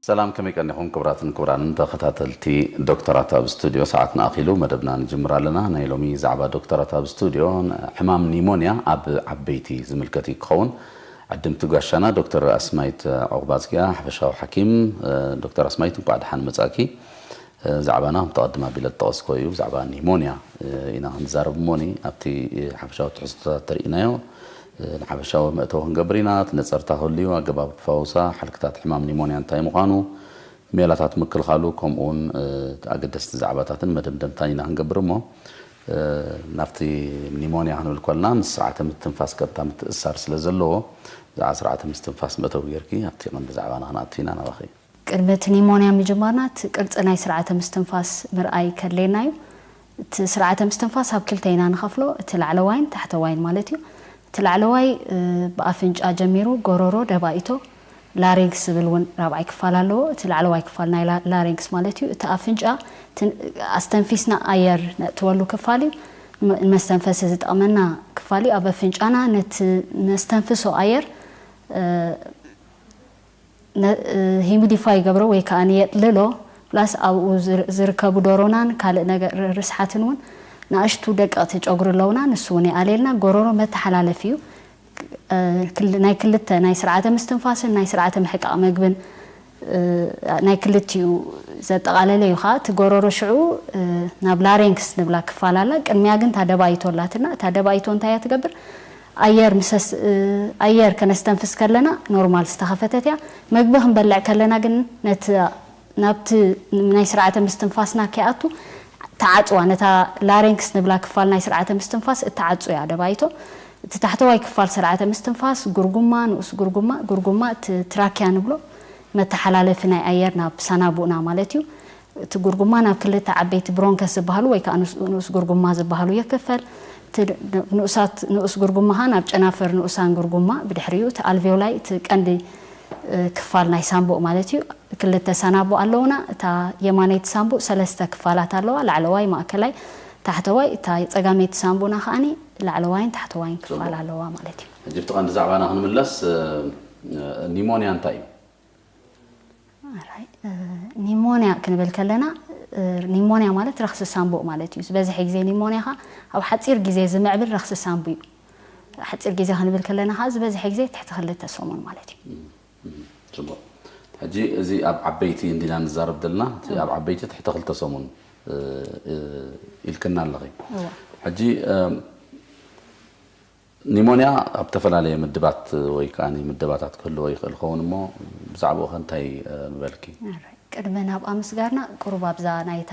ሰላም፣ ከመይ ቀኒኹም ክቡራትን ክቡራንን ተኸታተልቲ ዶክተራት ኣብ ስቱድዮ? ሰዓትና ኣኺሉ፣ መደብና ንጅምር ኣለና። ናይ ሎሚ ዛዕባ ዶክተራት ኣብ ስቱድዮ፣ ሕማም ኒሞንያ ኣብ ዓበይቲ ዝምልከት እዩ ክኸውን። ዕድምቲ ጋሻና ዶክተር ኣስማይት ዑቕባዝጊያ፣ ሓፈሻዊ ሓኪም። ዶክተር ኣስማይት፣ እንኳዕ ደሓን መጻእኪ። ዛዕባና ከምቲ ቀድም ኣቢለ ዝጠቐስኮ እዩ፣ ብዛዕባ ኒሞንያ ኢና ክንዛረብ እሞኒ። ኣብቲ ሓፈሻዊ ትሕዝቶታት ተርእናዮ፣ ንሓፈሻዊ መእተዊ ክንገብር ኢና። እቲ ነጸርታ ክህሉ እዩ፣ ኣገባብ ፈውሳ፣ ሓልክታት ሕማም ኒሞንያ እንታይ ምዃኑ፣ ሜላታት ምክልኻሉ፣ ከምኡውን ኣገደስቲ ዛዕባታትን መደምደምታን ኢና ክንገብር እሞ፣ ናብቲ ኒሞንያ ክንብል ከለና ምስ ስርዓተ ምትንፋስ ቀጥታ ምትእሳር ስለ ዘለዎ፣ ብዛዕባ ስርዓተ ምስትንፋስ መእተዊ ጌርኪ ኣብቲ ቀንዲ ዛዕባና ክንኣቱ ኢና። ናባኺ። ቅድሚ እቲ ኒሞንያ ምጅማርና፣ እቲ ቅርጺ ናይ ስርዓተ ምስትንፋስ ምርኣይ ከድልየና እዩ። እቲ ስርዓተ ምስትንፋስ ኣብ ክልተ ኢና ንኸፍሎ፣ እቲ ላዕለዋይን ታሕተዋይን ማለት እዩ። እቲ ላዕለዋይ፣ እ፣ ብኣፍንጫ ጀሚሩ፣ ጎሮሮ፣ ደባኢቶ፣ ላሪንክስ ዝብል እውን ራብዓይ ክፋል ኣለዎ። እቲ ላዕለዋይ ክፋል ናይ ላ-፣ ላሪንክስ ማለት እዩ። እቲ ኣፍንጫ፣ እቲ ኣስተንፊስና ኣየር ነእትወሉ ክፋል እዩ። ንመ-፣ ንመስተንፈሲ ዝጠቕመና ክፋል እዩ። ኣብ ኣፍንጫና ነቲ ነስተንፍሶ ኣየር፣ እ፣ ነ-፣ እ፣ ሂሚዲፋይ ይገብሮ ወይ ከኣ የጥልሎ። ፕላስ ኣብኡ ዝር-፣ ዝርከቡ ዶሮናን ካልእ ነገር ር-፣ ርስሓትን እውን ንኣሽቱ ደቀቕቲ ጨጉሪ ኣለውና። ንሱ እውን የኣልየልና። ጎሮሮ መተሓላለፊ እዩ። እ፣ ክል-፣ ናይ ክልተ ናይ ስርዓተ ምስትንፋስን ናይ ስርዓተ ምሕቃቕ መግብን፣ እ፣ ናይ ክልቲኡ ዘጠቓለለ እዩ። ከኣ እቲ ጎሮሮ ሽዑ፣ እ፣ ናብ ላሬንክስ ንብላ ክፋል ኣላ። ቅድሚያ ግን እታ ደባይቶ ኣላትና። እታ ደባይቶ እንታይ እያ ትገብር? ኣየር ምሰስ-፣ እ፣ ኣየር ከነስተንፍስ ከለና ኖርማል ዝተኸፈተት እያ። መግቢ ክንበልዕ ከለና ግን ነቲ፣ ናብቲ ናይ ስርዓተ ምስትንፋስና ከይኣቱ ትዓጽዋ። ነታ ላሬንክስ ንብላ ክፋል ናይ ስርዓተ ምስትንፋስ እትዓጹ እያ ደባይቶ። እቲ ታሕተዋይ ክፋል ስርዓተ ምስትንፋስ ጉርጉማ፣ ንኡስ ጉርጉማ፣ ጉርጉማ እቲ ትራኪያ ንብሎ መተሓላለፊ ናይ ኣየር ናብ ሳናቡእና ማለት እዩ። እቲ ጉርጉማ ናብ ክልተ ዓበይቲ ብሮንከስ ዝበሃሉ ወይ ከዓ ንኡስ፣ ንኡስ ጉርጉማ ዝበሃሉ ይክፈል። እቲ ንኡሳት፣ ንኡስ ጉርጉማ ኸዓ ናብ ጨናፍር ንኡሳን ጉርጉማ፣ ብድሕሪኡ እቲ ኣልቬውላይ፣ እቲ ቀንዲ፣ እ፣ ክፋል ናይ ሳንቡእ ማለት እዩ። ክልተ ሳናቡእ ኣለውና። እታ የማነይቲ ሳንቡእ ሰለስተ ክፋላት ኣለዋ፣ ላዕለዋይ፣ ማእከላይ፣ ታሕተዋይ። እታ ጸጋመይቲ ሳንቡእና ከዓኒ ላዕለዋይን ታሕተዋይን ክፋል ጽቡቕ። ኣለዋ ማለት እዩ። ሕጂ ኣብቲ ቀንዲ ዛዕባና ክንምለስ፣ እ፣ ኒሞንያ እንታይ እዩ? ኣራይ፣ እ፣ ኒሞንያ ክንብል ከለና፣ እ፣ ኒሞንያ ማለት ረኽሲ ሳንቡእ ማለት እዩ። ዝበዝሐ ግዜ ኒሞንያ ኸዓ ኣብ ሓጺር ግዜ ዝምዕብል ረኽሲ ሳንቡእ እዩ። ሓጺር ግዜ ክንብል ከለና ኸዓ ዝበዝሐ ግዜ ትሕቲ ክልተ ሰሙን ማለት እዩ። እም፣ እም፣ ጽቡቕ። ሕጂ እዚ ኣብ ዓበይቲ እንዲና ንዛረብ ዘለና፣ እቲ ኣብ ዓበይቲ ትሕቲ ክልተ ሰሙን፣ እ፣ እ፣ ኢልክና ኣለኺ። እወ። ሕጂ፣ እ፣ ኒሞንያ ኣብ ዝተፈላለየ ምድባት ወይ ከኣ ምደባታት ክህልዎ ይኽእል ክኸውን እሞ፣ ብዛዕባኡ ከ እንታይ፣ እ፣ ምበልኪ? ኣራይ፣ ቅድሚ ናብኣ ምስጋርና፣ ቁሩብ ኣብዛ ናይታ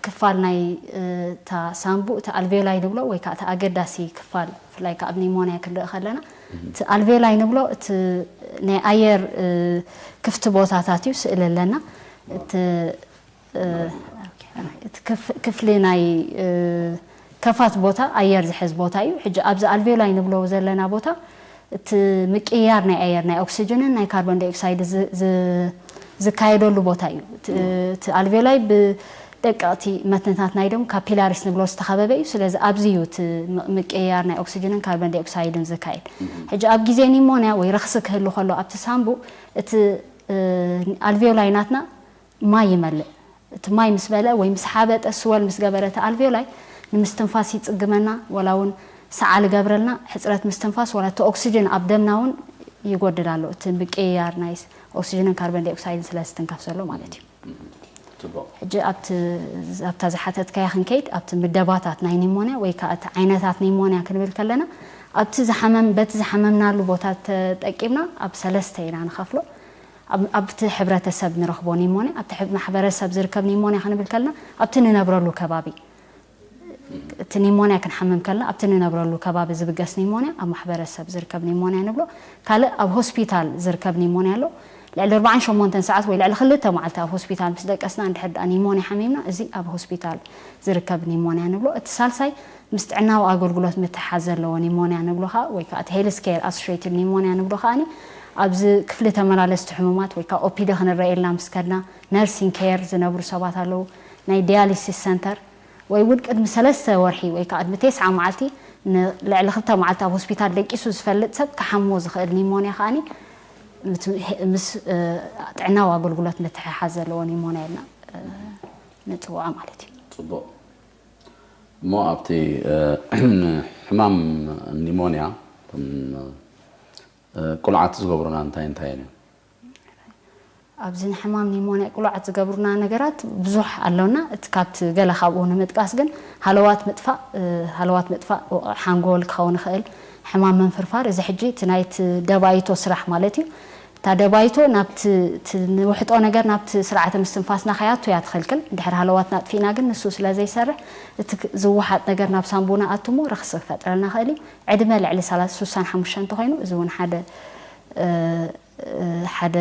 ክፋል ናይ፣ እ፣ እታ ሳንቡእ፣ እታ ኣልቬላይ ንብሎ ወይ ከኣ እታ ኣገዳሲ ክፋል፣ ብፍላይ ከኣ ኣብ ኒሞንያ ክንርኢ ከለና፣ እቲ ኣልቬላይ ንብሎ፣ እቲ ናይ ኣየር፣ እ፣ ክፍቲ ቦታታት እዩ፣ ስእሊ ኣለና። እቲ እ፣ እቲ ክፍ-፣ ክፍሊ ናይ፣ እ፣ ከፋት ቦታ ኣየር ዝሕዝ ቦታ እዩ። ሕጂ ኣብዚ ኣልቬውላይ ንብሎ ዘለና ቦታ እቲ ምቅይያር ናይ ኣየር ናይ ኦክሲጅንን ናይ ካርቦን ዳይኦክሳይድ ዝ-፣ ዝ-፣ ዝካየደሉ ቦታ እዩ። እቲ፣ እቲ ኣልቬውላይ ብደቀቕቲ መትንታት ናይ ደም ካፒላሪስ ንብሎ ዝተኸበበ እዩ። ስለዚ ኣብዚ እዩ እቲ ም-፣ ምቅይያር ናይ ኦክሲጅንን ካርቦን ዳይኦክሳይድን ዝካየድ። ሕጂ ኣብ ግዜ ኒሞንያ ወይ ረኽሲ ክህሉ ከሎ ኣብቲ ሳንቡእ እቲ፣ እ፣ ኣልቬውላይ ናትና ማይ ይመልእ። እቲ ማይ ምስ በልዐ ወይ ምስ ሓበጠ፣ ስወል ምስ ገበረ፣ እቲ ኣልቬውላይ ንምስትንፋስ ይጽግመና፣ ወላ እውን ሰዓል ይገብረልና፣ ሕጽረት ምስትንፋስ፣ ወላ እቲ ኦክሲጅን ኣብ ደምና እውን ይጎድል ኣሎ። እቲ ምቅይያር ናይ ኦክሲጅንን ካርቦን ዳይኦክሳይድን ስለ ዝትንከፍ ዘሎ ማለት እዩ። ጽቡቕ። ሕጂ ኣብቲ፣ ኣብታ ዝሓተትካያ ክንከይድ፣ ኣብቲ ምደባታት ናይ ኒሞንያ ወይ ከኣ እቲ ዓይነታት ኒሞንያ ክንብል ከለና፣ ኣብቲ ዝሓመም-፣ በቲ ዝሓመምናሉ ቦታ ተጠቂምና ኣብ ሰለስተ ኢና ንኸፍሎ። ኣብ-፣ ኣብቲ ሕብረተሰብ ንረኽቦ ኒሞንያ፣ ኣብቲ ሕብ-፣ ማሕበረሰብ ዝርከብ ኒሞንያ ክንብል ከለና፣ ኣብቲ ንነብረሉ ከባቢ፣ እቲ ኒሞንያ ክንሓምም ከለና፣ ኣብቲ ንነብረሉ ከባቢ ዝብገስ ኒሞንያ፣ ኣብ ማሕበረሰብ ዝርከብ ኒሞንያ ንብሎ። ካልእ ኣብ ሆስፒታል ዝርከብ ኒሞንያ ኣሎ። ልዕሊ ኣርባዓን ሸሞንተን ሰዓት ወይ ልዕሊ ክልተ መዓልቲ ኣብ ሆስፒታል ምስ ደቀስና፣ እንድሕር ደኣ ኒሞንያ ሓሚምና፣ እዚ ኣብ ሆስፒታል ዝርከብ ኒሞንያ ንብሎ። እቲ ሳልሳይ ምስ ጥዕናዊ ኣገልግሎት ምትሓዝ ዘለዎ ኒሞንያ ንብሎ ኸኣ፣ ወይ ከኣ እቲ ሄልዝ ኬር ኣሶሽየትድ ኒሞንያ ንብሎ ከኣኒ፣ ኣብዚ ክፍሊ ተመላለስቲ ሕሙማት ወይ ከኣ ኦፒዲ ክንረኣየልና ምስ ከድና፣ ነርሲንግ ኬር ዝነብሩ ሰባት ኣለዉ፣ ናይ ዲያሊሲስ ሰንተር፣ ወይ እውን ቅድሚ ሰለስተ ወርሒ ወይ ከኣ ቅድሚ ተስዓ መዓልቲ ንልዕሊ ክልተ መዓልቲ ኣብ ሆስፒታል ደቂሱ ዝፈልጥ ሰብ ክሓሞ ዝኽእል ኒሞንያ ከኣኒ፣ ምስ ጥዕናዊ ኣገልግሎት ምትሕሓዝ ዘለዎ ኒሞንያ ኢልና ንፅውዖ ማለት እዩ። ፅቡቕ። እሞ ኣብቲ ሕማም ኒሞንያ ቁልዓት ዝገብሩና እንታይ እንታይ እዮም? ኣብዚ ንሕማም ኒሞንያ ቅሉዓት ዝገብሩና ነገራት ብዙሕ ኣሎና። እቲ ካብቲ ገለ ካብኡ ንምጥቃስ ግን ሃለዋት ምጥፋእ፣ ሃለዋት ምጥፋእ ሓንጎል ክኸውን ይኽእል፣ ሕማም ምንፍርፋር፣ እዚ ሕጂ እቲ ናይቲ ደባይቶ ስራሕ ማለት እዩ። እታ ደባይቶ ናብቲ ንውሕጦ ነገር ናብቲ ስርዓተ ምስትንፋስና ከያቱ እያ ትኽልክል። ድሕሪ ሃለዋትና ኣጥፊእና ግን ንሱ ስለ ዘይሰርሕ እቲ ዝወሓጥ ነገር ናብ ሳንቡና ኣትሞ ረኽሲ ክፈጥረልና ይኽእል እዩ። ዕድመ ልዕሊ ስሳን ሓሙሽተን እንተኾይኑ እዚ እውን ሓደ ሓደ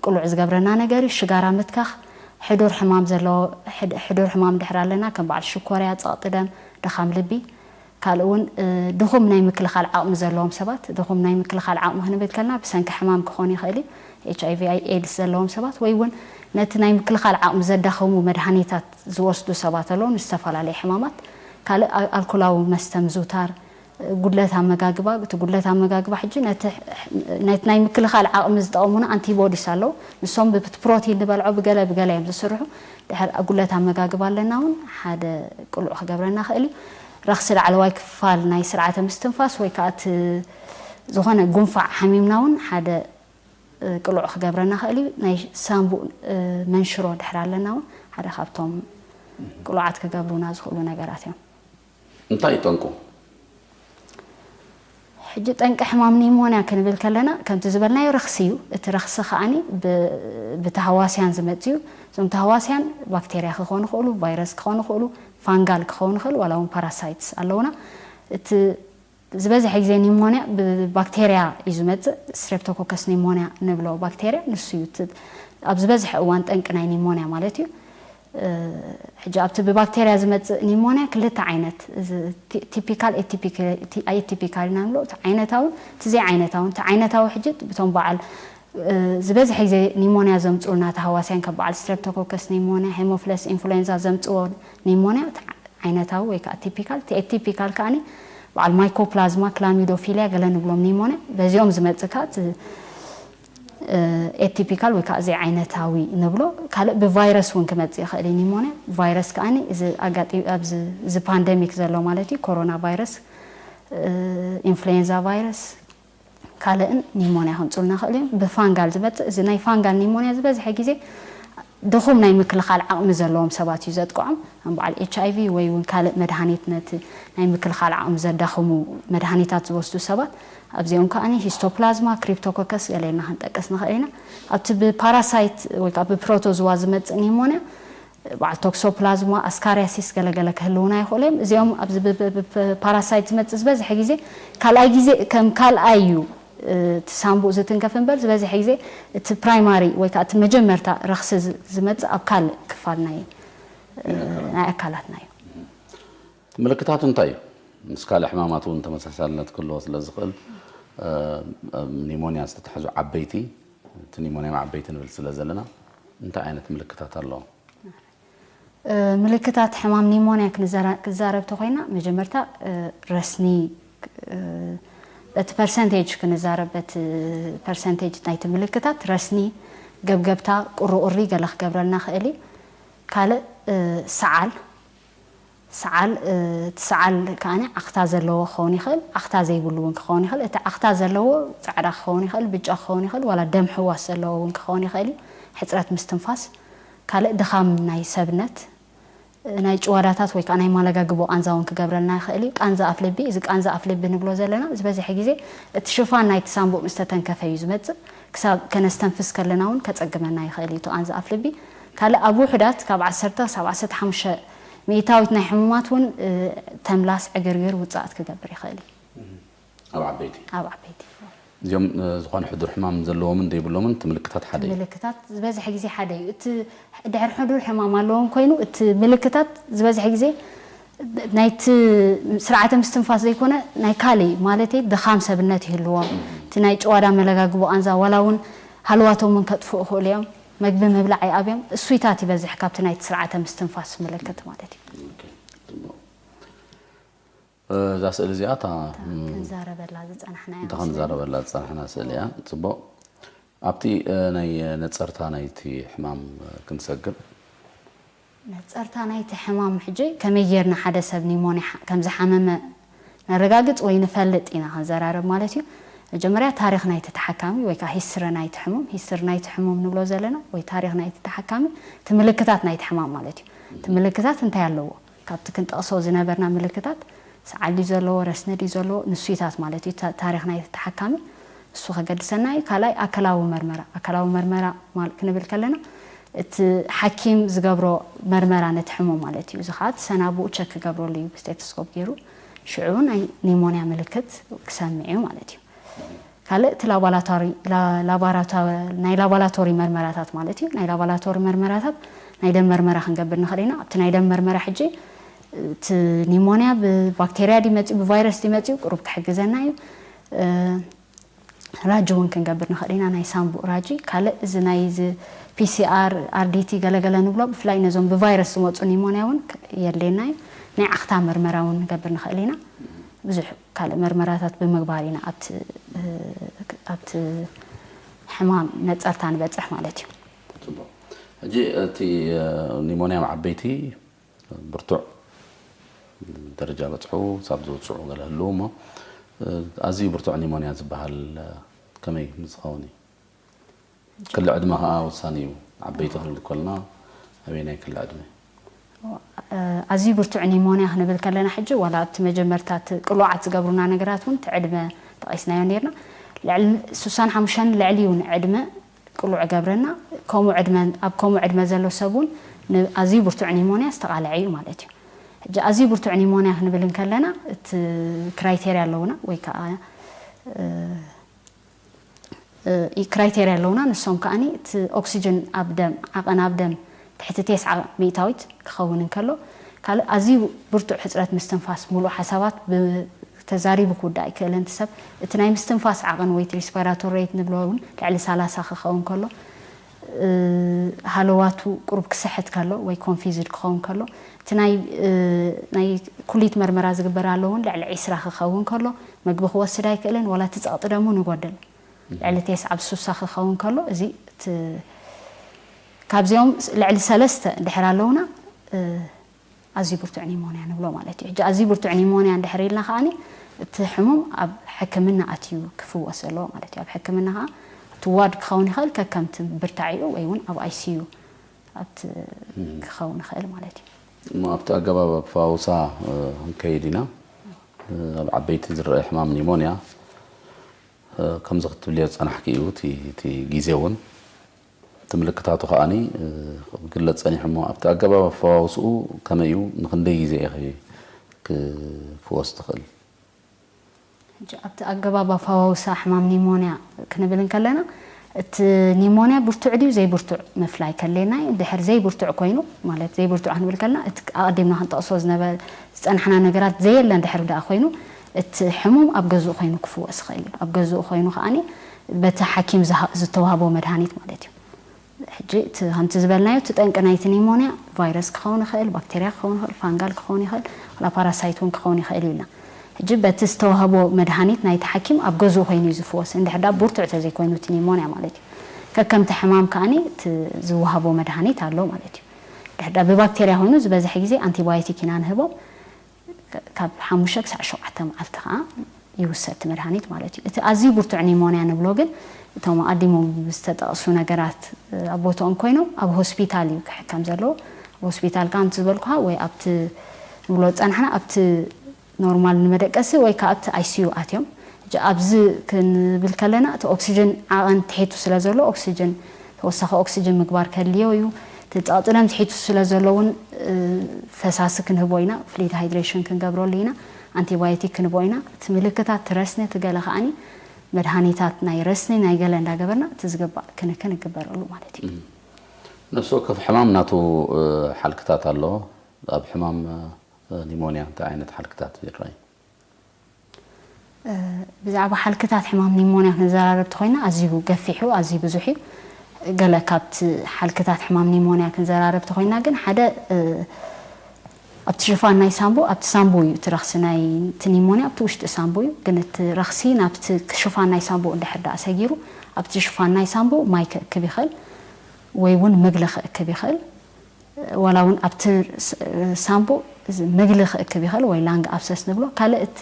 ቅሉዕ ዝገብረና ነገር እዩ። ሽጋራ ምትካኽ፣ ሕዱር ሕማም ዘለዎ ሕዱር ሕማም ድሕር ኣለና ከም በዓል ሽኮርያ፣ ጸቕጢ ደም፣ ድኻም ልቢ፣ ካልእ እውን ድኹም ናይ ምክልኻል ዓቕሚ ዘለዎም ሰባት፣ ድኹም ናይ ምክልኻል ዓቕሚ ክንብል ከለና ብሰንኪ ሕማም ክኾን ይኽእል እዩ። ኤች ኣይ ቪ ኤድስ ዘለዎም ሰባት ወይ እውን ነቲ ናይ ምክልኻል ዓቕሚ ዘዳኸሙ መድሃኒታት ዝወስዱ ሰባት ኣለዉ ንዝተፈላለዩ ሕማማት። ካልእ ኣልኮላዊ መስተ ምዝውታር፣ ጉድለት ኣመጋግባ፣ እቲ ጉድለት ኣመጋግባ ሕጂ ነቲ ናይ ምክልኻል ዓቕሚ ዝጠቐሙና ኣንቲቦዲስ ኣለዉ። ንሶም ብቲ ፕሮቲን ንበልዖ ብገለ ብገለ እዮም ዝስርሑ። ድሕር ጉድለት ኣመጋግባ ኣለና እውን ሓደ ቅሉዕ ክገብረና ክእል እዩ። ረኽሲ ላዕለዋይ ክፋል ናይ ስርዓተ ምስትንፋስ ወይ ከዓ እቲ ዝኾነ ጉንፋዕ ሓሚምና እውን ሓደ ቅሉዕ ክገብረና ክእል እዩ። ናይ ሳንቡእ መንሽሮ ድሕር ኣለና እውን ሓደ ካብቶም ቅሉዓት ክገብሩና ዝኽእሉ ነገራት እዮም። እንታይ እዩ ጠንቁ? ሕጂ ጠንቂ ሕማም ኒሞንያ ክንብል ከለና ከምቲ ዝበልናዮ ረኽሲ እዩ። እቲ ረኽሲ ከዓኒ ብተሃዋስያን ዝመጽእ እዩ። እዞም ተሃዋስያን ባክቴርያ ክኾኑ ይኽእሉ፣ ቫይረስ ክኾኑ ይኽእሉ፣ ፋንጋል ክኸውን ይኽእል ዋላ እውን ፓራሳይትስ ኣለውና። እቲ ዝበዝሐ ግዜ ኒሞንያ ብባክቴርያ እዩ ዝመጽእ። ስትሬፕቶኮከስ ኒሞንያ ንብሎ ባክቴርያ ንሱ እዩ ኣብ ዝበዝሐ እዋን ጠንቂ ናይ ኒሞንያ ማለት እዩ። ሕጂ ኣብቲ ብባክቴርያ ዝመጽእ ኒሞንያ ክልተ ዓይነት ቲፒካል ኤቲፒካል ኢና ንብሎ። እቲ ዓይነታውን እቲ ዘይዓይነታውን እቲ ዓይነታዊ ሕጂ ብቶም በዓል ዝበዝሐ ግዜ ኒሞንያ ዘምፅኡልና ተሃዋስያን ከም በዓል ስትሬፕቶኮከስ ኒሞንያ፣ ሄሞፍለስ ኢንፍሉዌንዛ ዘምፅዎ ኒሞንያ ዓይነታዊ ወይ ከዓ ቲፒካል። እቲ ኤቲፒካል ከዓኒ በዓል ማይኮፕላዝማ፣ ክላሚዶፊልያ ገለ ንብሎም ኒሞንያ በዚኦም ዝመፅእ ከዓ ኤቲፒካል ወይ ከዓ ዘይዓይነታዊ ንብሎ። ካልእ ብቫይረስ እውን ክመፅእ ይኽእል እዩ ኒሞንያ። ቫይረስ ከዓኒ እዚ ኣጋጢ ኣብዚ እዚ ፓንደሚክ ዘሎ ማለት እዩ ኮሮና ቫይረስ፣ ኢንፍሉዌንዛ ቫይረስ ካልእን ኒሞንያ ከምፅኡልና ይኽእሉ እዮም። ብፋንጋል ዝመፅእ እዚ ናይ ፋንጋል ኒሞንያ ዝበዝሐ ግዜ ድኹም ናይ ምክልኻል ዓቕሚ ዘለዎም ሰባት እዩ ዘጥቅዖም። ከም በዓል ኤች ኣይ ቪ ወይ እውን ካልእ መድሃኒት ነቲ ናይ ምክልኻል ዓቕሚ ዘዳኽሙ መድሃኒታት ዝወስዱ ሰባት ኣብዚኦም ከዓኒ ሂስቶፕላዝማ፣ ክሪፕቶኮከስ ገለ ኢልና ክንጠቅስ ንኽእል ኢና። ኣብቲ ብፓራሳይት ወይ ከዓ ብፕሮቶዝዋ ዝመፅእ ኒሞንያ በዓል ቶክሶፕላዝማ፣ ኣስካርያሲስ ገለገለ ክህልውና ይኽእሉ እዮም። እዚኦም ኣብዚ ብፓራሳይት ዝመፅእ ዝበዝሐ ግዜ ካልኣይ ግዜ ከም ካልኣይ እዩ እቲ ሳንቡእ ዝትንከፍ እምበር ዝበዝሐ ግዜ እቲ ፕራይማሪ ወይ ከዓ እቲ መጀመርታ ረኽሲ ዝመፅእ ኣብ ካልእ ክፋል ናይ ናይ ኣካላትና እዩ። ምልክታቱ እንታይ እዩ? ምስ ካልእ ሕማማት እውን ተመሳሳልነት ክህልዎ ስለ ዝኽእል ኒሞንያ ዝተታሕዙ ዓበይቲ፣ እቲ ኒሞንያ ዓበይቲ ንብል ስለ ዘለና እንታይ ዓይነት ምልክታት ኣለዎም? ምልክታት ሕማም ኒሞንያ ክንዛረብ ተኮይና መጀመርታ ረስኒ በቲ ፐርሰንቴጅ ክንዛረብ በቲ ፐርሰንቴጅ ናይቲ ምልክታት ረስኒ፣ ገብገብታ፣ ቁርቁሪ ገለ ክገብረልና ክእል እዩ። ካልእ ሰዓል ሰዓል እቲ ሰዓል ከዓኒ ዓኽታ ዘለዎ ክኸውን ይኽእል፣ ዓኽታ ዘይብሉ እውን ክኸውን ይኽእል። እቲ ዓኽታ ዘለዎ ፃዕዳ ክኸውን ይኽእል፣ ብጫ ክኸውን ይኽእል፣ ዋላ ደም ሕዋስ ዘለዎ እውን ክኸውን ይኽእል እዩ። ሕፅረት ምስትንፋስ፣ ካልእ ድኻም ናይ ሰብነት፣ ናይ ጭዋዳታት ወይ ከዓ ናይ ማለጋግቦ ቃንዛ እውን ክገብረልና ይኽእል እዩ። ቃንዛ ኣፍ ልቢ፣ እዚ ቃንዛ ኣፍ ልቢ ንብሎ ዘለና ዝበዝሐ ግዜ እቲ ሽፋን ናይቲ ሳንቡእ ምስ ተተንከፈ እዩ ዝመፅእ። ክሳብ ከነስተንፍስ ከለና እውን ከፀግመና ይኽእል እዩ እቲ ቃንዛ ኣፍ ልቢ። ካልእ ኣብ ውሑዳት ካብ ዓሰርተ ክሳብ ዓሰርተ ሓሙሽተ ሚእታዊት ናይ ሕሙማት እውን ተምላስ፣ ዕግርግር፣ ውፅኣት ክገብር ይኽእል እዩ። ኣብ ዓበይቲ ኣብ ዓበይቲ እዚኦም ዝኾነ ሕዱር ሕማም ዘለዎምን ዘይብሎምን እቲ ምልክታት ሓደ እዩ። ምልክታት ዝበዝሐ ግዜ ሓደ እዩ። እቲ ድሕር ሕዱር ሕማም ኣለዎም ኮይኑ እቲ ምልክታት ዝበዝሐ ግዜ ናይቲ ስርዓተ ምስትንፋስ ዘይኮነ ናይ ካልእ ማለት ድኻም ሰብነት ይህልዎም። እቲ ናይ ጭዋዳ መለጋግቦ ቃንዛ ዋላ እውን ሃልዋቶም እውን ከጥፍኡ ይኽእሉ እዮም። መግቢ ምብላዕ ይኣብዮም። እሱይታት ይበዝሕ ካብቲ ናይቲ ስርዓተ ምስትንፋስ ምልክት ማለት እዩ። እዛ ስእሊ እዚኣ እታ ክንዛረበላ ዝፀናሕና እታ ክንዛረበላ ዝፀናሕና ስእሊ እያ። ፅቡቕ። ኣብቲ ናይ ነጸርታ ናይቲ ሕማም ክንሰግር። ነጸርታ ናይቲ ሕማም ሕጂ ከመይ ጌርና ሓደ ሰብ ኒሞንያ ከም ዝሓመመ ነረጋግጽ ወይ ንፈልጥ ኢና ክንዘራረብ ማለት እዩ። መጀመርያ ታሪኽ ናይቲ ተሓካሚ ወይ ከዓ ሂስትሪ ናይቲ ሕሙም፣ ሂስትሪ ናይቲ ሕሙም ንብሎ ዘለና ወይ ታሪኽ ናይቲ ተሓካሚ፣ እቲ ምልክታት ናይቲ ሕማም ማለት እዩ። እቲ ምልክታት እንታይ ኣለዎ? ካብቲ ክንጠቕሶ ዝነበርና ምልክታት ሰዓል ድዩ ዘለዎ፣ ረስኒ ድዩ ዘለዎ፣ ንሱይታት ማለት እዩ። ታሪኽ ናይቲ ተሓካሚ እሱ ከገድሰና እዩ። ካልኣይ ኣካላዊ መርመራ፣ ኣካላዊ መርመራ ክንብል ከለና እቲ ሓኪም ዝገብሮ መርመራ ነቲ ሕሙም ማለት እዩ። እዚ ከዓ እቲ ሰናቡኡ ቸክ ክገብረሉ እዩ ብስቴቶስኮፕ ገይሩ፣ ሽዑ ናይ ኒሞንያ ምልክት ክሰምዕ እዩ ማለት እዩ። ካልእ እቲ ላቦራቶሪ ናይ ላቦራቶሪ መርመራታት ማለት እዩ። ናይ ላቦራቶሪ መርመራታት ናይ ደም መርመራ ክንገብር ንኽእል ኢና። ኣብቲ ናይ ደም መርመራ ሕጂ እቲ ኒሞንያ ብባክቴርያ ድዩ መፂኡ ብቫይረስ ድዩ መፂኡ ቁሩብ ክሕግዘና እዩ። ራጂ እውን ክንገብር ንኽእል ኢና፣ ናይ ሳምቡእ ራጂ። ካልእ እዚ ናይ እዚ ፒሲኣር ኣርዲቲ ገለገለ ንብሎ ብፍላይ ነዞም ብቫይረስ ዝመፁ ኒሞንያ እውን የድልየና እዩ። ናይ ዓኽታ መርመራ እውን ንገብር ንኽእል ኢና። ብዙሕ ካልእ መርመራታት ብምግባር ኢና ኣብቲ ኣብቲ ሕማም ነፀርታ ንበፅሕ ማለት እዩ። ፅቡቅ። ሕጂ እቲ ኒሞንያ ኣብ ዓበይቲ ብርቱዕ ደረጃ በፅሑ ሳብ ዝውፅዑ ገለ ህልው እሞ ኣዝዩ ብርቱዕ ኒሞንያ ዝበሃል ከመይ ዝኸውን እዩ? ክሊ ዕድመ ከዓ ወሳኒ እዩ። ዓበይቲ ክንብል ከለና ኣበየናይ ክሊ ዕድመ? ኣዝዩ ብርቱዕ ኒሞንያ ክንብል ከለና ሕጂ ዋላ ኣብቲ መጀመርታ እቲ ቅሉዓት ዝገብሩና ነገራት እውን እቲ ዕድመ ጠቒስናዮ ነርና። ልዕሊ ሱሳን ሓሙሽተን ልዕሊ እውን ዕድመ ቅሉዕ ገብረና። ከምኡ ዕድመ ኣብ ከምኡ ዕድመ ዘሎ ሰብ እውን ኣዝዩ ብርቱዕ ኒሞንያ ዝተቓልዐ እዩ ማለት እዩ። ሕጂ ኣዝዩ ብርቱዕ ኒሞንያ ክንብል እንከለና እቲ ክራይቴርያ ኣለውና ወይ ከዓ ክራይቴርያ ኣለውና። ንሶም ከዓኒ እቲ ኦክሲጅን ኣብ ደም ዓቐን ኣብ ደም ትሕቲ ቴስዓ ሚእታዊት ክኸውን እንከሎ ካልእ ኣዝዩ ብርቱዕ ሕፅረት ምስትንፋስ ሙሉእ ሓሳባት ተዛሪቡ ክውዳእ ኣይክእልን እቲ ሰብ። እቲ ናይ ምስትንፋስ ዓቐን ወይ ሪስፓራቶሪ ሬት ንብሎ እውን ልዕሊ ሰላሳ ክኸውን ከሎ ሃለዋቱ ቁሩብ ክስሕት ከሎ ወይ ኮንፊዝድ ክኸውን ከሎ እቲ ናይ ናይ ኩሊት መርመራ ዝግበር ኣሎ እውን ልዕሊ ዒስራ ክኸውን ከሎ ምግቢ ክወስድ ኣይክእልን ዋላ እቲ ፀቕጢ ደሙ ንጎድል ልዕሊ ቴስዓ ኣብ ሱሳ ክኸውን ከሎ እዚ ካብዚኦም ልዕሊ ሰለስተ ድሕር ኣለውና ኣዝዩ ብርቱዕ ኒሞንያ ንብሎ ማለት እዩ። ሕጂ ኣዝዩ ብርቱዕ ኒሞንያ እንድሕር ኢልና ከዓኒ እቲ ሕሙም ኣብ ሕክምና ኣትዩ ክፍወስ ዘለዎ ማለት እዩ። ኣብ ሕክምና ከዓ እቲ ዋርድ ክኸውን ይኽእል ከከምቲ ብርታዒኡ ወይ እውን ኣብ ኣይሲዩ ኣብቲ ክኸውን ይኽእል ማለት እዩ። እሞ ኣብቲ ኣገባብ ኣፈዋውሳ ክንከይድ ኢና። ኣብ ዓበይቲ ዝረአ ሕማም ኒሞንያ ከምዚ ክትብልዮ ዝፀናሕኪ እዩ እቲ ግዜ እውን እቲ ምልክታቱ ከዓኒ ክግለፅ ፀኒሑ እሞ ኣብቲ ኣገባብ ኣፈዋውስኡ ከመይ እዩ? ንክንደይ ግዜ ኢኺ ክፍወስ ትኽእል? ሕጂ ኣብቲ ኣገባብ ኣፈዋውሳ ሕማም ኒሞንያ ክንብል እንከለና እቲ ኒሞንያ ብርቱዕ ድዩ ዘይብርቱዕ ምፍላይ ከድልየና እዩ። ድሕር ዘይብርቱዕ ኮይኑ ማለት ዘይብርቱዕ ክንብል ከለና እቲ ኣቐዲምና ክንጠቕሶ ዝነበ ዝፀናሕና ነገራት ዘየለ እንድሕር ደኣ ኮይኑ እቲ ሕሙም ኣብ ገዝኡ ኮይኑ ክፍወስ ይኽእል እዩ። ኣብ ገዝኡ ኮይኑ ከዓኒ በቲ ሓኪም ዝተዋህቦ መድሃኒት ማለት እዩ። ሕጂ እቲ ከምቲ ዝበልናዮ እቲ ጠንቂ ናይቲ ኒሞንያ ቫይረስ ክኸውን ይኽእል፣ ባክቴርያ ክኸውን ይኽእል፣ ፋንጋል ክኸውን ይኽእል፣ ዋላ ፓራሳይት እውን ክኸውን ይኽእል እዩ ኢልና። ሕጂ በቲ ዝተዋህቦ መድሃኒት ናይቲ ሓኪም ኣብ ገዝኡ ኮይኑ እዩ ዝፍወስ። እንድሕር ዳ ብርቱዕ ተዘይኮይኑ እቲ ኒሞንያ ማለት እዩ። ከከምቲ ሕማም ከዓኒ እቲ ዝወሃቦ መድሃኒት ኣሎ ማለት እዩ። እንድሕር ዳ ብባክቴርያ ኮይኑ ዝበዝሐ ግዜ ኣንቲባዮቲክ ኢና ንህቦም። ካብ ሓሙሽተ ክሳዕ ሸውዓተ መዓልቲ ከዓ ይውሰድ እቲ መድሃኒት ማለት እዩ። እቲ ኣዝዩ ብርቱዕ ኒሞንያ ንብሎ ግን እቶም ኣቐዲሞም ዝተጠቕሱ ነገራት ኣብ ቦትኦም ኮይኖም ኣብ ሆስፒታል እዩ ክሕከም ዘለዎ። ኣብ ሆስፒታል ከዓ ከምቲ ዝበልኩኻ ወይ ኣብቲ ንብሎ ዝፀናሕና ኣብቲ ኖርማል ንመደቀሲ ወይ ከዓ ኣብቲ ኣይሲዩ ኣትዮም። ሕጂ ኣብዚ ክንብል ከለና እቲ ኦክሲጅን ዓቐን ትሒቱ ስለ ዘሎ ኦክሲጅን ተወሳኺ ኦክሲጅን ምግባር ከድልዮ እዩ። እቲ ፀቕጢ ደም ትሒቱ ስለ ዘሎ እውን ፈሳሲ ክንህቦ ኢና፣ ፍሉይድ ሃይድሬሽን ክንገብረሉ ኢና፣ ኣንቲባዮቲክ ክንህቦ ኢና። እቲ ምልክታት እቲ ረስኒ እቲ ገለ ከዓኒ መድሃኒታት ናይ ረስኒ ናይ ገለ እንዳገበርና እቲ ዝግባእ ክንክን ይግበረሉ ማለት እዩ። ነፍሲ ወከፍ ሕማም ናቱ ሓልክታት ኣሎ። ኣብ ሕማም ኒሞንያ እንታይ ዓይነት ሓልክታት ይረኣዩ? ብዛዕባ ሓልክታት ሕማም ኒሞንያ ክንዘራረብ ተኾይና ኣዝዩ ገፊሕ እዩ፣ ኣዝዩ ብዙሕ እዩ። ገለ ካብቲ ሓልክታት ሕማም ኒሞንያ ክንዘራረብ ተኾይና ግን ሓደ ኣብቲ ሽፋን ናይ ሳምቡ ኣብቲ ሳምቡ እዩ እቲ ረኽሲ ናይ እቲ ኒሞንያ ኣብቲ ውሽጢ ሳምቡ እዩ። ግን እቲ ረኽሲ ናብቲ ሽፋን ናይ ሳምቡ እንድሕር ደኣ ሰጊሩ ኣብቲ ሽፋን ናይ ሳንቡእ ማይ ክእክብ ይኽእል ወይ እውን ምግሊ ክእክብ ይኽእል። ዋላ እውን ኣብቲ ሳንቡእ ምግሊ ክእክብ ይኽእል ወይ ላንግ ኣብሰስ ንብሎ። ካልእ እቲ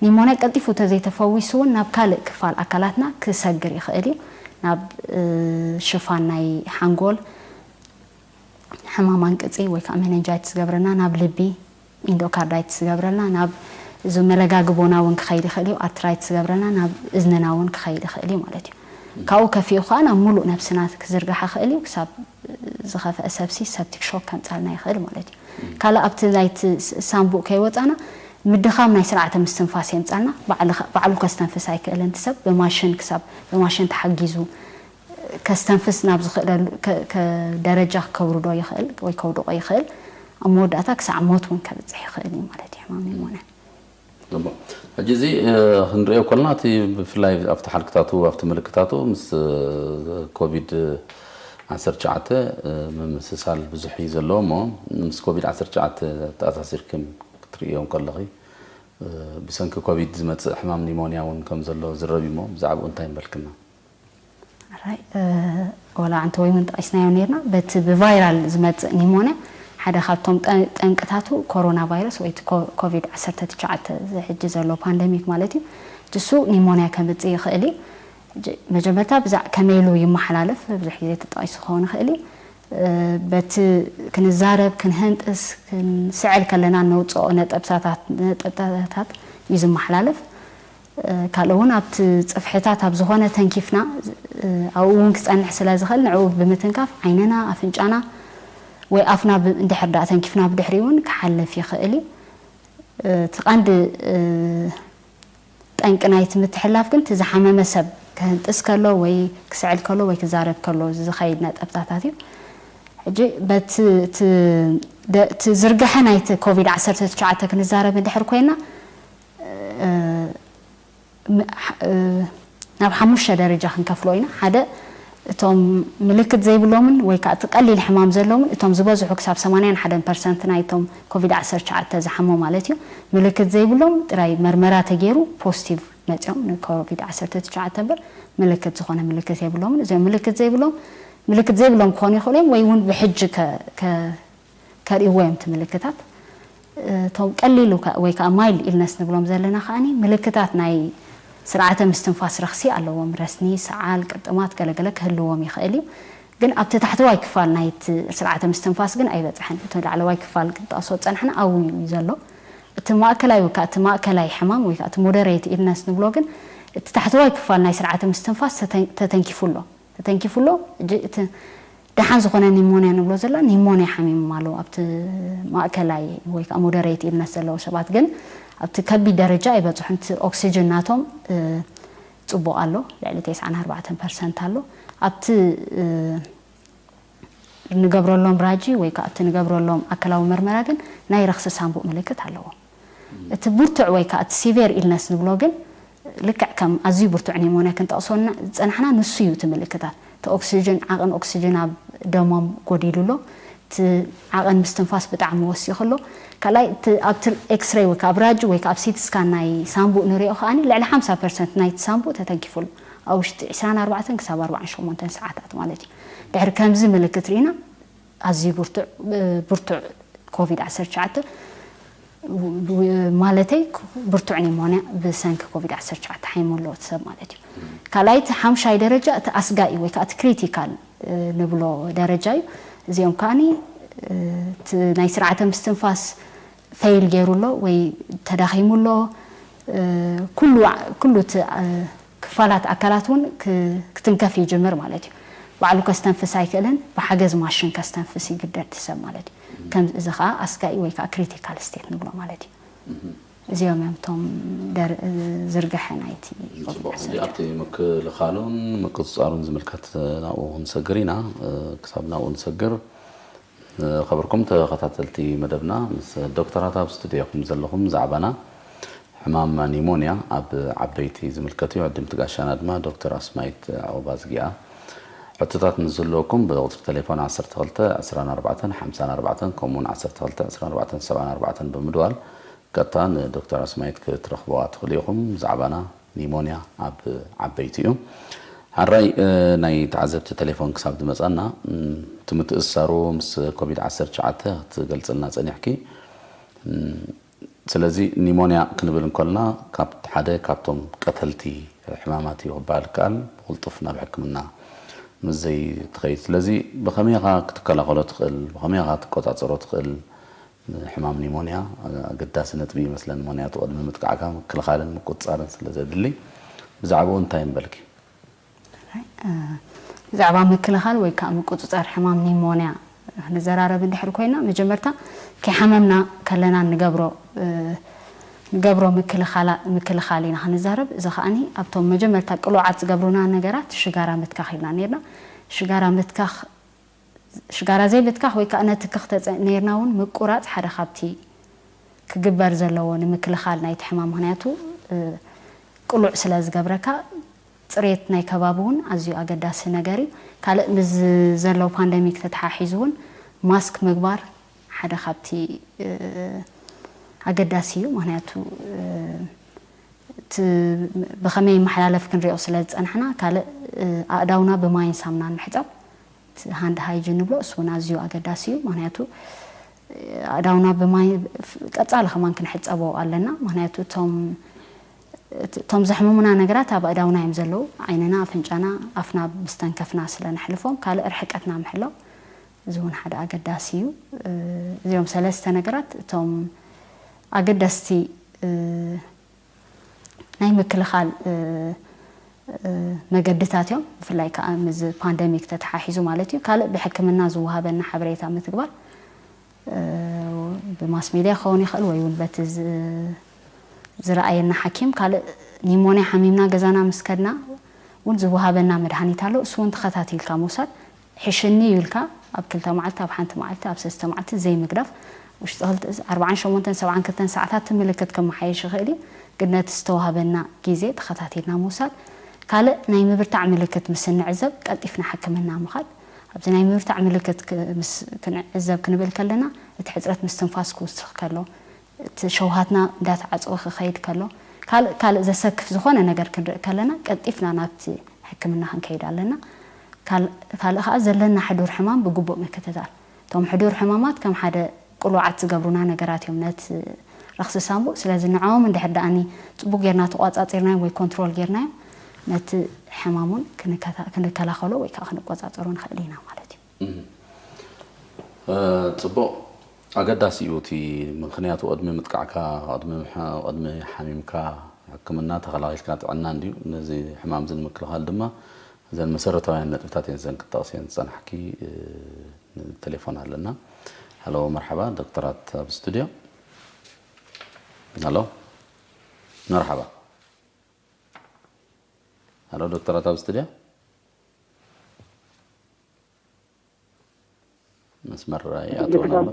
ኒሞንያ ቀልጢፉ ተዘይተፈዊሱ እውን ናብ ካልእ ክፋል ኣካላትና ክሰግር ይኽእል እዩ። ናብ ሽፋን ናይ ሓንጎል፣ ሕማም ኣንቅፂ ወይ ከዓ ሜኒንጃይትስ ዝገብረና፣ ናብ ልቢ ኢንዶካርዳይትስ ዝገብረልና፣ ናብ እዚ መለጋግቦና እውን ክኸይድ ይኽእል እዩ። ኣርትራይትስ ዝገብረና ናብ እዝንና እውን ክኸይድ ይኽእል እዩ ማለት እዩ። ካብኡ ከፊኡ ከዓ ናብ ሙሉእ ነብስና ክዝርጋሕ ይኽእል እዩ። ክሳብ ዝኸፍአ ሰብሲ ሰፕቲክ ሾክ ከምፃልና ይኽእል ማለት እዩ። ካልእ ኣብቲ ናይቲ ሳንቡእ ከይወፃና ምድኻም ናይ ስርዓተ ምስትንፋስ የምፃልና። ባዕሉ ከስተንፍስ ኣይክእልን እቲ ሰብ። ብማሽን ክሳብ ብማሽን ተሓጊዙ ከስተንፍስ ናብ ዝኽእለሉ ደረጃ ከውርዶ ይኽእል ወይ ከውድቆ ይኽእል። ኣብ መወዳእታ ክሳዕ ሞት እውን ከብፅሕ ይኽእል እዩ ማለት እዩ ሕማም ኒሞንያ። ሕጂ እዚ ክንሪኦ ከለና እቲ ብፍላይ ኣብቲ ሓልክታቱ ኣብቲ ምልክታቱ ምስ ኮቪድ ዓሰርተ ትሽዓተ ምምስሳል ብዙሕ እዩ ዘለዎ እሞ ምስ ኮቪድ ዓሰርተ ትሽዓተ ተኣሳሲርክም ክትርእዮም ከለኺ ብሰንኪ ኮቪድ ዝመፅእ ሕማም ኒሞንያ እውን ከም ዘሎ ዝረብ እሞ ብዛዕባኡ እንታይ ምበልክና? ወላ እንተ ወይ እውን ጠቒስናዮ ነርና በቲ ብቫይራል ዝመፅእ ኒሞንያ ሓደ ካብቶም ጠንቅታቱ ኮሮና ቫይረስ ወይ ኮቪድ ዓሰርተ ትሽዓተ ሕጂ ዘሎ ፓንደሚክ ማለት እዩ። እሱ ኒሞንያ ከምፅእ ይኽእል እዩ። መጀመርታ ብዛዕ ከመይ ኢሉ ይመሓላለፍ ብዙሕ ግዜ ተጠቒሱ ክኸውን ይኽእል እዩ። በቲ ክንዛረብ ክንህንጥስ ክንስዕል ከለና ነውፅኦ ነጠብታታት እዩ ዝመሓላለፍ። ካልእ እውን ኣብቲ ፅፍሕታት ኣብ ዝኾነ ተንኪፍና ኣብኡ እውን ክፀንሕ ስለ ዝኽእል ንዕኡ ብምትንካፍ ዓይንና ኣፍንጫና ወይ ኣፍና እንድሕር ዳኣ ተንኪፍና ብድሕሪ እውን ክሓልፍ ይኽእል እዩ። እቲ ቀንዲ ጠንቂ ናይቲ ምትሕላፍ ግን እቲ ዝሓመመ ሰብ ክህንጥስ ከሎ ወይ ክስዕል ከሎ ወይ ክዛረብ ከሎ ዝኸይድ ነጠብታታት እዩ። ሕጂ በቲ እቲ ዝርግሐ ናይቲ ኮቪድ ዓሰርተ ትሽዓተ ክንዛረብ እንድሕር ኮይና ናብ ሓሙሽተ ደረጃ ክንከፍሎ ኢና። ሓደ እቶም ምልክት ዘይብሎምን ወይ ከዓ እቲ ቀሊል ሕማም ዘሎምን እቶም ዝበዝሑ ክሳብ ሰማንያን ሓደን ፐርሰንት ናይቶም ኮቪድ ዓሰርተ ትሽዓተ ዝሓሞ ማለት እዩ። ምልክት ዘይብሎም ጥራይ መርመራ ተገይሩ ፖስቲቭ መፅኦም ንኮቪድ ዓሰርተ ትሽዓተ እምበር ምልክት ዝኾነ ምልክት የብሎምን። እዚኦም ምልክት ዘይብሎም ምልክት ዘይብሎም ክኾኑ ይኽእሉ እዮም ወይ እውን ብሕጂ ከርእይዎ እዮም እቲ ምልክታት። እቶም ቀሊሉ ወይ ከዓ ማይልድ ኢልነስ ንብሎም ዘለና ከዓኒ ምልክታት ናይ ስርዓተ ምስትንፋስ ረኽሲ ኣለዎም። ረስኒ፣ ሰዓል፣ ቅርጥማት ገለገለ ክህልዎም ይኽእል እዩ። ግን ኣብቲ ታሕተዋይ ክፋል ናይቲ ስርዓተ ምስትንፋስ ግን ኣይበፅሐን። እቲ ላዕለዋይ ክፋል ክንጠቕሶ ዝፀናሕና ኣብኡ እዩ ዘሎ። እቲ ማእከላይ ወይ ከዓ እቲ ማእከላይ ሕማም ወይ ከዓ እቲ ሞደሬት ኢልነስ ንብሎ ግን እቲ ታሕተዋይ ክፋል ናይ ስርዓተ ምስትንፋስ ተተንኪፉ ኣሎ። ተተንኪፉ ኣሎ። እቲ ደሓን ዝኾነ ኒሞንያ ንብሎ ዘላ ኒሞንያ ሓሚሞም ኣለዉ ኣብቲ ማእከላይ ወይ ከዓ ሞደሬት ኢልነስ ዘለዉ ሰባት። ግን ኣብቲ ከቢድ ደረጃ ኣይበፅሑን። እቲ ኦክሲጅን ናቶም ፅቡቕ ኣሎ፣ ልዕሊ ተስዓን ኣርባዕተን ፐርሰንት ኣሎ። ኣብቲ ንገብረሎም ራጂ ወይ ከዓ ኣብቲ ንገብረሎም ኣካላዊ መርመራ ግን ናይ ረኽሲ ሳንቡእ ምልክት ኣለዎም። እቲ ብርቱዕ ወይ ከዓ እቲ ሲቬር ኢልነስ ንብሎ ግን ልክዕ ከም ኣዝዩ ብርቱዕ ኒሞንያ ክንጠቕሶ ዝፀናሕና ንሱ እዩ። እቲ ምልክታት እቲ ኦክሲጅን ዓቐን ኦክሲጅን ኣብ ደሞም ጎዲሉ ኣሎ። እቲ ዓቐን ምስትንፋስ ብጣዕሚ ወሲኹ ኣሎ። ካልኣይ ኣብቲ ኤክስሬይ ወይ ከዓ ኣብ ራጂ ወይ ከዓ ኣብ ሲቲ ስካን ናይ ሳንቡእ ንሪኦ ከዓኒ ልዕሊ ሓምሳ ፐርሰንት ናይቲ ሳንቡእ ተተንኪፉ ኣሎ። ኣብ ውሽጢ ዕስራን ኣርባዕተን ክሳብ ኣርባዓን ሸሞንተን ሰዓታት ማለት እዩ። ድሕሪ ከምዚ ምልክት ርኢና ኣዝዩ ብርቱዕ ብርቱዕ ኮቪድ ዓሰርተ ትሽዓተ ማለተይ ብርቱዕ ኒሞንያ ብሰንኪ ኮቪድ ዓሰርተ ትሽዓተ ሓይሙ ኣለዎ እቲ ሰብ ማለት እዩ። ካልኣይቲ ሓምሻይ ደረጃ እቲ ኣስጋኢ ወይ ከዓ እቲ ክሪቲካል ንብሎ ደረጃ እዩ። እዚኦም ከዓኒ ናይ ስርዓተ ምስትንፋስ ፈይል ገይሩ ኣሎ ወይ ተዳኺሙ ኣሎ። ኩሉ እቲ ክፋላት ኣካላት እውን ክትንከፍ ይጅምር ማለት እዩ። ባዕሉ ከስተንፍስ ኣይክእልን፣ ብሓገዝ ማሽን ከስተንፍስ ይግደድ እቲ ሰብ ማለት እዩ። ከም እዚ ከዓ ኣስጋኢ ወይ ከዓ ክሪቲካል ስቴት ንብሎ ማለት እዩ። እዚኦም እዮም እቶም ዝርግሐ ናይቲ ኮቪድ ዓሰርተ። ኣብቲ ምክልኻሉን ምቁፅፃሩን ዝምልከት ናብኡ ክንሰግር ኢና። ክሳብ ናብኡ ንሰግር ዝኸበርኩም ተኸታተልቲ መደብና ምስ ዶክተራት ኣብ ስቱድዮኹም ዘለኹም ዛዕባና ሕማም ኒሞንያ ኣብ ዓበይቲ ዝምልከት እዩ። ዕድምቲ ጋሻና ድማ ዶክተር ኣስማይት ዑቕባዝጊኣ። ሕቶታት ምስ ዝህልወኩም ብቁፅሪ ቴሌፎን ዓሰርተ ክልተ ዕስራን ኣርባዕተን ሓምሳን ኣርባዕተን ከምኡውን ዓሰርተ ክልተ ዕስራን ኣርባዕተን ሰብዓን ኣርባዕተን ብምድዋል ቀጥታ ንዶክተር ኣስማይት ክትረኽብዋ ትኽእሉ ኢኹም። ዛዕባና ኒሞንያ ኣብ ዓበይቲ እዩ። ኣራይ፣ እ፣ ናይ ተዓዘብቲ ቴሌፎን ክሳብ ዝመጻና፣ እም፣ እቲ ምትእስሳሩ ምስ ኮቪድ ዓሰርተ ትሽዓተ ክትገልጽልና ጸኒሕኪ። እም፣ ስለዚ ኒሞንያ ክንብል እንከልና ካብ ሓደ ካብቶም ቀተልቲ ሕማማት እዩ ክበሃል ይከኣል። ብቕልጡፍ ናብ ሕክምና ምስ ዘይትኸይድ። ስለዚ ብኸመይ ኢኻ ክትከላኸሎ ትኽእል? ብኸመይ ኢኻ ትቆጻጸሮ ትኽእል? ሕማም ኒሞንያ ኣገዳሲ ነጥቢ ይመስለኒ። ምኽንያቱ ቅድሚ ምጥቃዕካ ምክልኻልን ምቁጽጻርን ስለ ዘድሊ። ብዛዕባኡ እንታይ ምበልኪ? እ፣ ብዛዕባ ምክልኻል ወይ ከዓ ምቁጽጻር ሕማም ኒሞንያ ክንዘራረብ እንድሕር ኮይና፣ መጀመርታ ከይሓመምና ከለና እንገብሮ፣ እ፣ ንገብሮ ምክልኻላ-፣ ምክልኻል ኢና ክንዛረብ። እዚ ከዓኒ ኣብቶም መጀመርታ ቅሉዓት ዝገብሩና ነገራት ሽጋራ ምትካኽ ኢልና ነይርና። ሽጋራ ምትካኽ፣ ሽጋራ ዘይምትካኽ ወይ ከዓ ነትክኽ ተጸ-፣ ነይርና እውን ምቁራጽ ሓደ ካብቲ ክግበር ዘለዎ ንምክልኻል ናይቲ ሕማም፣ ምኽንያቱ፣ እ፣ ቅሉዕ ስለ ዝገብረካ፣ ጽሬት ናይ ከባቢ እውን ኣዝዩ ኣገዳሲ ነገር እዩ። ካልእ ምስ ዘሎ ፓንደሚክ ተተሓሒዙ እውን ማስክ ምግባር ሓደ ካብቲ፣ እ፣ ኣገዳሲ እዩ። ምኽንያቱ፣ እ፣ እቲ ብኸመይ ይመሓላለፍ ክንሪኦ ስለ ዝጸናሕና፣ ካልእ፣ እ፣ ኣእዳውና ብማይን ሳሙናን ምሕጻብ፣ እቲ ሃንድ ሃይጂን ንብሎ፣ እሱ እውን ኣዝዩ ኣገዳሲ እዩ። ምኽንያቱ፣ እ፣ ኣእዳውና ብማይ ቀጻሊ ከማን ክንሕጸቦ ኣለና። ምኽንያቱ እቶም፣ እቲ፣ እቶም ዘሕምሙና ነገራት ኣብ ኣእዳውና እዮም ዘለዉ። ዓይንና፣ ኣፍንጫና፣ ኣፍና ብዝተንከፍና ስለ ነሕልፎም፣ ካልእ ርሕቀትና ምሕላው፣ እዚ እውን ሓደ ኣገዳሲ እዩ። እ፣ እዚኦም ሰለስተ ነገራት እቶም ኣገደስቲ፣ እ፣ ናይ ምክልኻል፣ እ፣ እ፣ መገድታት እዮም። ብፍላይ ከዓ ምስዚ ፓንደሚክ ተተሓሒዙ ማለት እዩ። ካልእ ብሕክምና ዝወሃበና ሓበሬታ ምትግባር፣ እ፣ ብማስ ሜድያ ክኸውን ይኽእል ወይ እውን በቲ ዝ-፣ ዝረኣየና ሓኪም። ካልእ ኒሞንያ ሓሚምና ገዛና ምስ ከድና እውን ዝወሃበና መድሃኒት ኣሎ። እሱ እውን ተኸታቲልካ ምውሳድ። ሕሽኒ እዩ ኢልካ ኣብ ክልተ መዓልቲ፣ ኣብ ሓንቲ መዓልቲ፣ ኣብ ሰለስተ መዓልቲ ዘይምግዳፍ፣ ውሽጢ ክልተ፣ ኣርባዓን ሸሞንተን፣ ሰብዓን ክልተን ሰዓታት እቲ ምልክት ክመሓየሽ ይኽእል እዩ። ግን ነቲ ዝተዋህበና ግዜ ተኸታቲልና ምውሳድ። ካልእ ናይ ምብርታዕ ምልክት ምስ እንዕዘብ ቀልጢፍና ሕክምና ምኻድ። ኣብዚ ናይ ምብርታዕ ምልክት ክ-፣ ምስ ክንዕዘብ ክንብል ከለና እቲ ሕጽረት ምስትንፋስ ክውስኽ ከሎ፣ እቲ ሸውሃትና እንዳተዓጸወ ክኸይድ ከሎ፣ ካልእ ካልእ ዘሰክፍ ዝኾነ ነገር ክንርኢ ከለና ቀልጢፍና ናብቲ ሕክምና ክንከይድ ኣለና። ካል-፣ ካልእ ከኣ ዘለና ሕዱር ሕማም ብግቡእ ምክትታል። እቶም ሕዱር ሕማማት ከም ሓደ ቅሉዓት ዝገብሩና ነገራት እዮም ነቲ ረኽሲ ሳንቡእ። ስለዚ ንዕኦም እንድሕር ደኣኒ ጽቡቕ ጌርና ተቋጻጺርናዮም ወይ ኮንትሮል ጌርናዮም ነቲ ሕማም እውን ክንከታ-፣ ክንከላኸሎ ወይ ከኣ ክንቆጻጸሮ ንኽእል ኢና ማለት እዩ። እም። እ፣ ጽቡቕ። ኣገዳሲ እዩ እቲ ምኽንያቱ ቅድሚ ምጥቃዕካ፣ ቅድሚ ምሕ-፣ ቅድሚ ሓሚምካ ሕክምና ተኸላኺልካ ጥዕና እንድዩ። ነዚ ሕማም እዚ ንምክልኻል ድማ እዘን መሰረታውያን ነጥብታት እየን እዘን ክጠቕስየን ዝጸናሕኪ። እ፣ ቴሌፎን ኣለና። ሃሎ፣ መርሓባ፣ ዶክተራት ኣብ ስቱድዮ። ሃሎ፣ መርሓባ። ሃሎ፣ ዶክተራት ኣብ ስቱድዮ። መስመር ኣይኣተወን ኣሎ።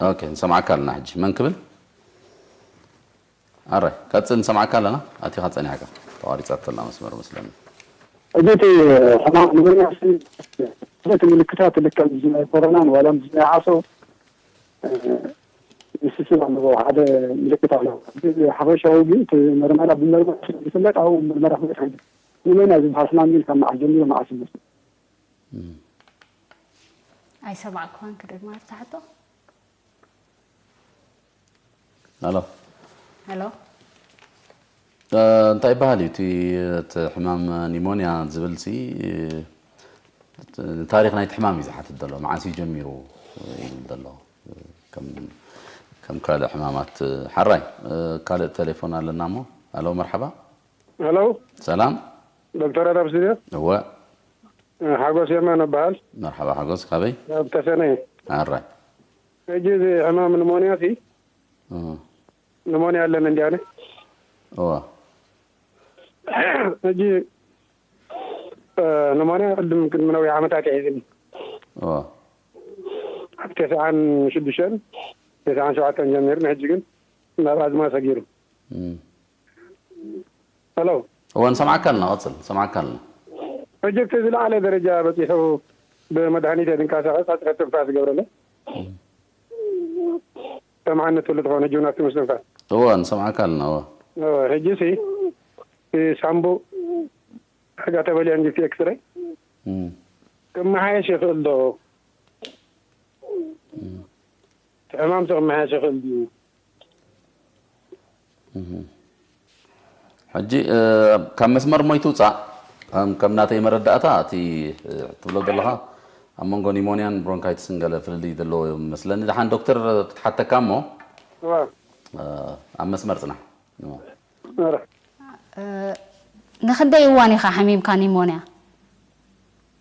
ኦኬ፣ ንሰምዓካ ኣለና ሕጂ። መን ክብል? ኣራይ፣ ቀጽል፣ ንሰምዓካ ኣለና። ኣቲኻ ጸኒሕካ። ተቋሪጻቶ ኣላ መስመር መስለኒ። ሕጂ እቲ ሕማም ኒሞንያ ሲ፣ እቲ ምልክታት ልክዕ ምስ ናይ ኮሮናን ዋላ ምስ ናይ ዓሶ፣ እ፣ ምስስል ኣለዎ። ሓደ ምልክት ኣለዎ። እቲ ሓፈሻዊ ግን እቲ መርመራ ብመርመራ ስለ ዝፍለጥ ኣብኡ መርመራ ክበጽሕ እዩ። ኒሞንያ ዝበሃል ሕማም ግን ካብ መዓስ ጀሚሩ መዓስ ይመስል? እም። ኣይሰማዕኩኻን ክደግማ እታ ሕቶ። ሄሎ። ሄሎ። እ፣ እንታይ ይበሃል እዩ እቲ፣ እቲ ሕማም ኒሞንያ ዝብል ሲ፣ እ፣ ታሪኽ ናይቲ ሕማም እዩ ዝሓትት ዘሎ። መዓስ እዩ ጀሚሩ እዩ ዝብል ዘሎ። ከም፣ ከም ካልእ ሕማማት፣ እ፣ ሓራይ፣ እ፣ ካልእ ቴሌፎን ኣለና እሞ። ሄሎ፣ መርሓባ። ሄሎ። ሰላም። ዶክተር ኣዳም ስቱድዮ። እወ። ሓጎስ የማነ እበሃል። መርሓባ ሓጎስ፣ ካበይ? ካብ ተሰነይ። ኣራይ። ሕጂ እዚ ሕማም ኒሞንያ ሲ፣ እ። ኒሞንያ ኣለኒ እንዲ ኣነ። እወ። ሕጂ፣ እ፣ ኒሞንያ ቅድም፣ ቅድሚ ነዊሕ ዓመታት እዩ ሒዝኒ። እወ። ኣብ ተስዓን ሽዱሽተን፣ ተስዓን ሸውዓተን ጀሚሩ፣ ንሕጂ ግን ናብ ኣዝማ ሰጊሩ። እም። ሄሎ። እወ፣ ንሰምዓካ ኣለና፣ ቀጽል፣ ንሰምዓካ ኣለና። ሕጂ እቲ ዝለዓለ ደረጃ በጺሑ ብመድሃኒት ዝንቀሳቐስ ኣጽፈት ትንፋስ ዝገብረለይ። እም። ሰምዓኒ ትብሉ ትኾኑ፣ ሕጂ እውን ኣብቲ ምስትንፋስ። እወ፣ ንሰምዓካ ኣለና፣ እወ። እወ፣ ሕጂ ሲ፣ እቲ ሳምቡእ ሕጋ ተበልዮ እንጂ እቲ ኤክስሬይ እም፣ ክመሓየሽ ይኽእል ዶ? እቲ ሕማም ክመሓየሽ ይኽእል ድዩ? እም። ሕጂ እ፣ ካብ መስመር ሞይቱ ውፃእ ከም ከም ናተይ መረዳእታ እቲ እ፣ ትብሎ ዘለኻ ኣብ መንጎ ኒሞንያን ብሮንካይትስን ገለ ፍልልይ ዘለዎ መስለኒ። ደሓን ዶክተር ክትሓተካ እሞ እዋ፣ እ፣ ኣብ መስመር ፅናሕ። እሞ ኧረ፣ እ፣ ንኽንደይ እዋን ኢኻ ሓሚምካ ኒሞንያ?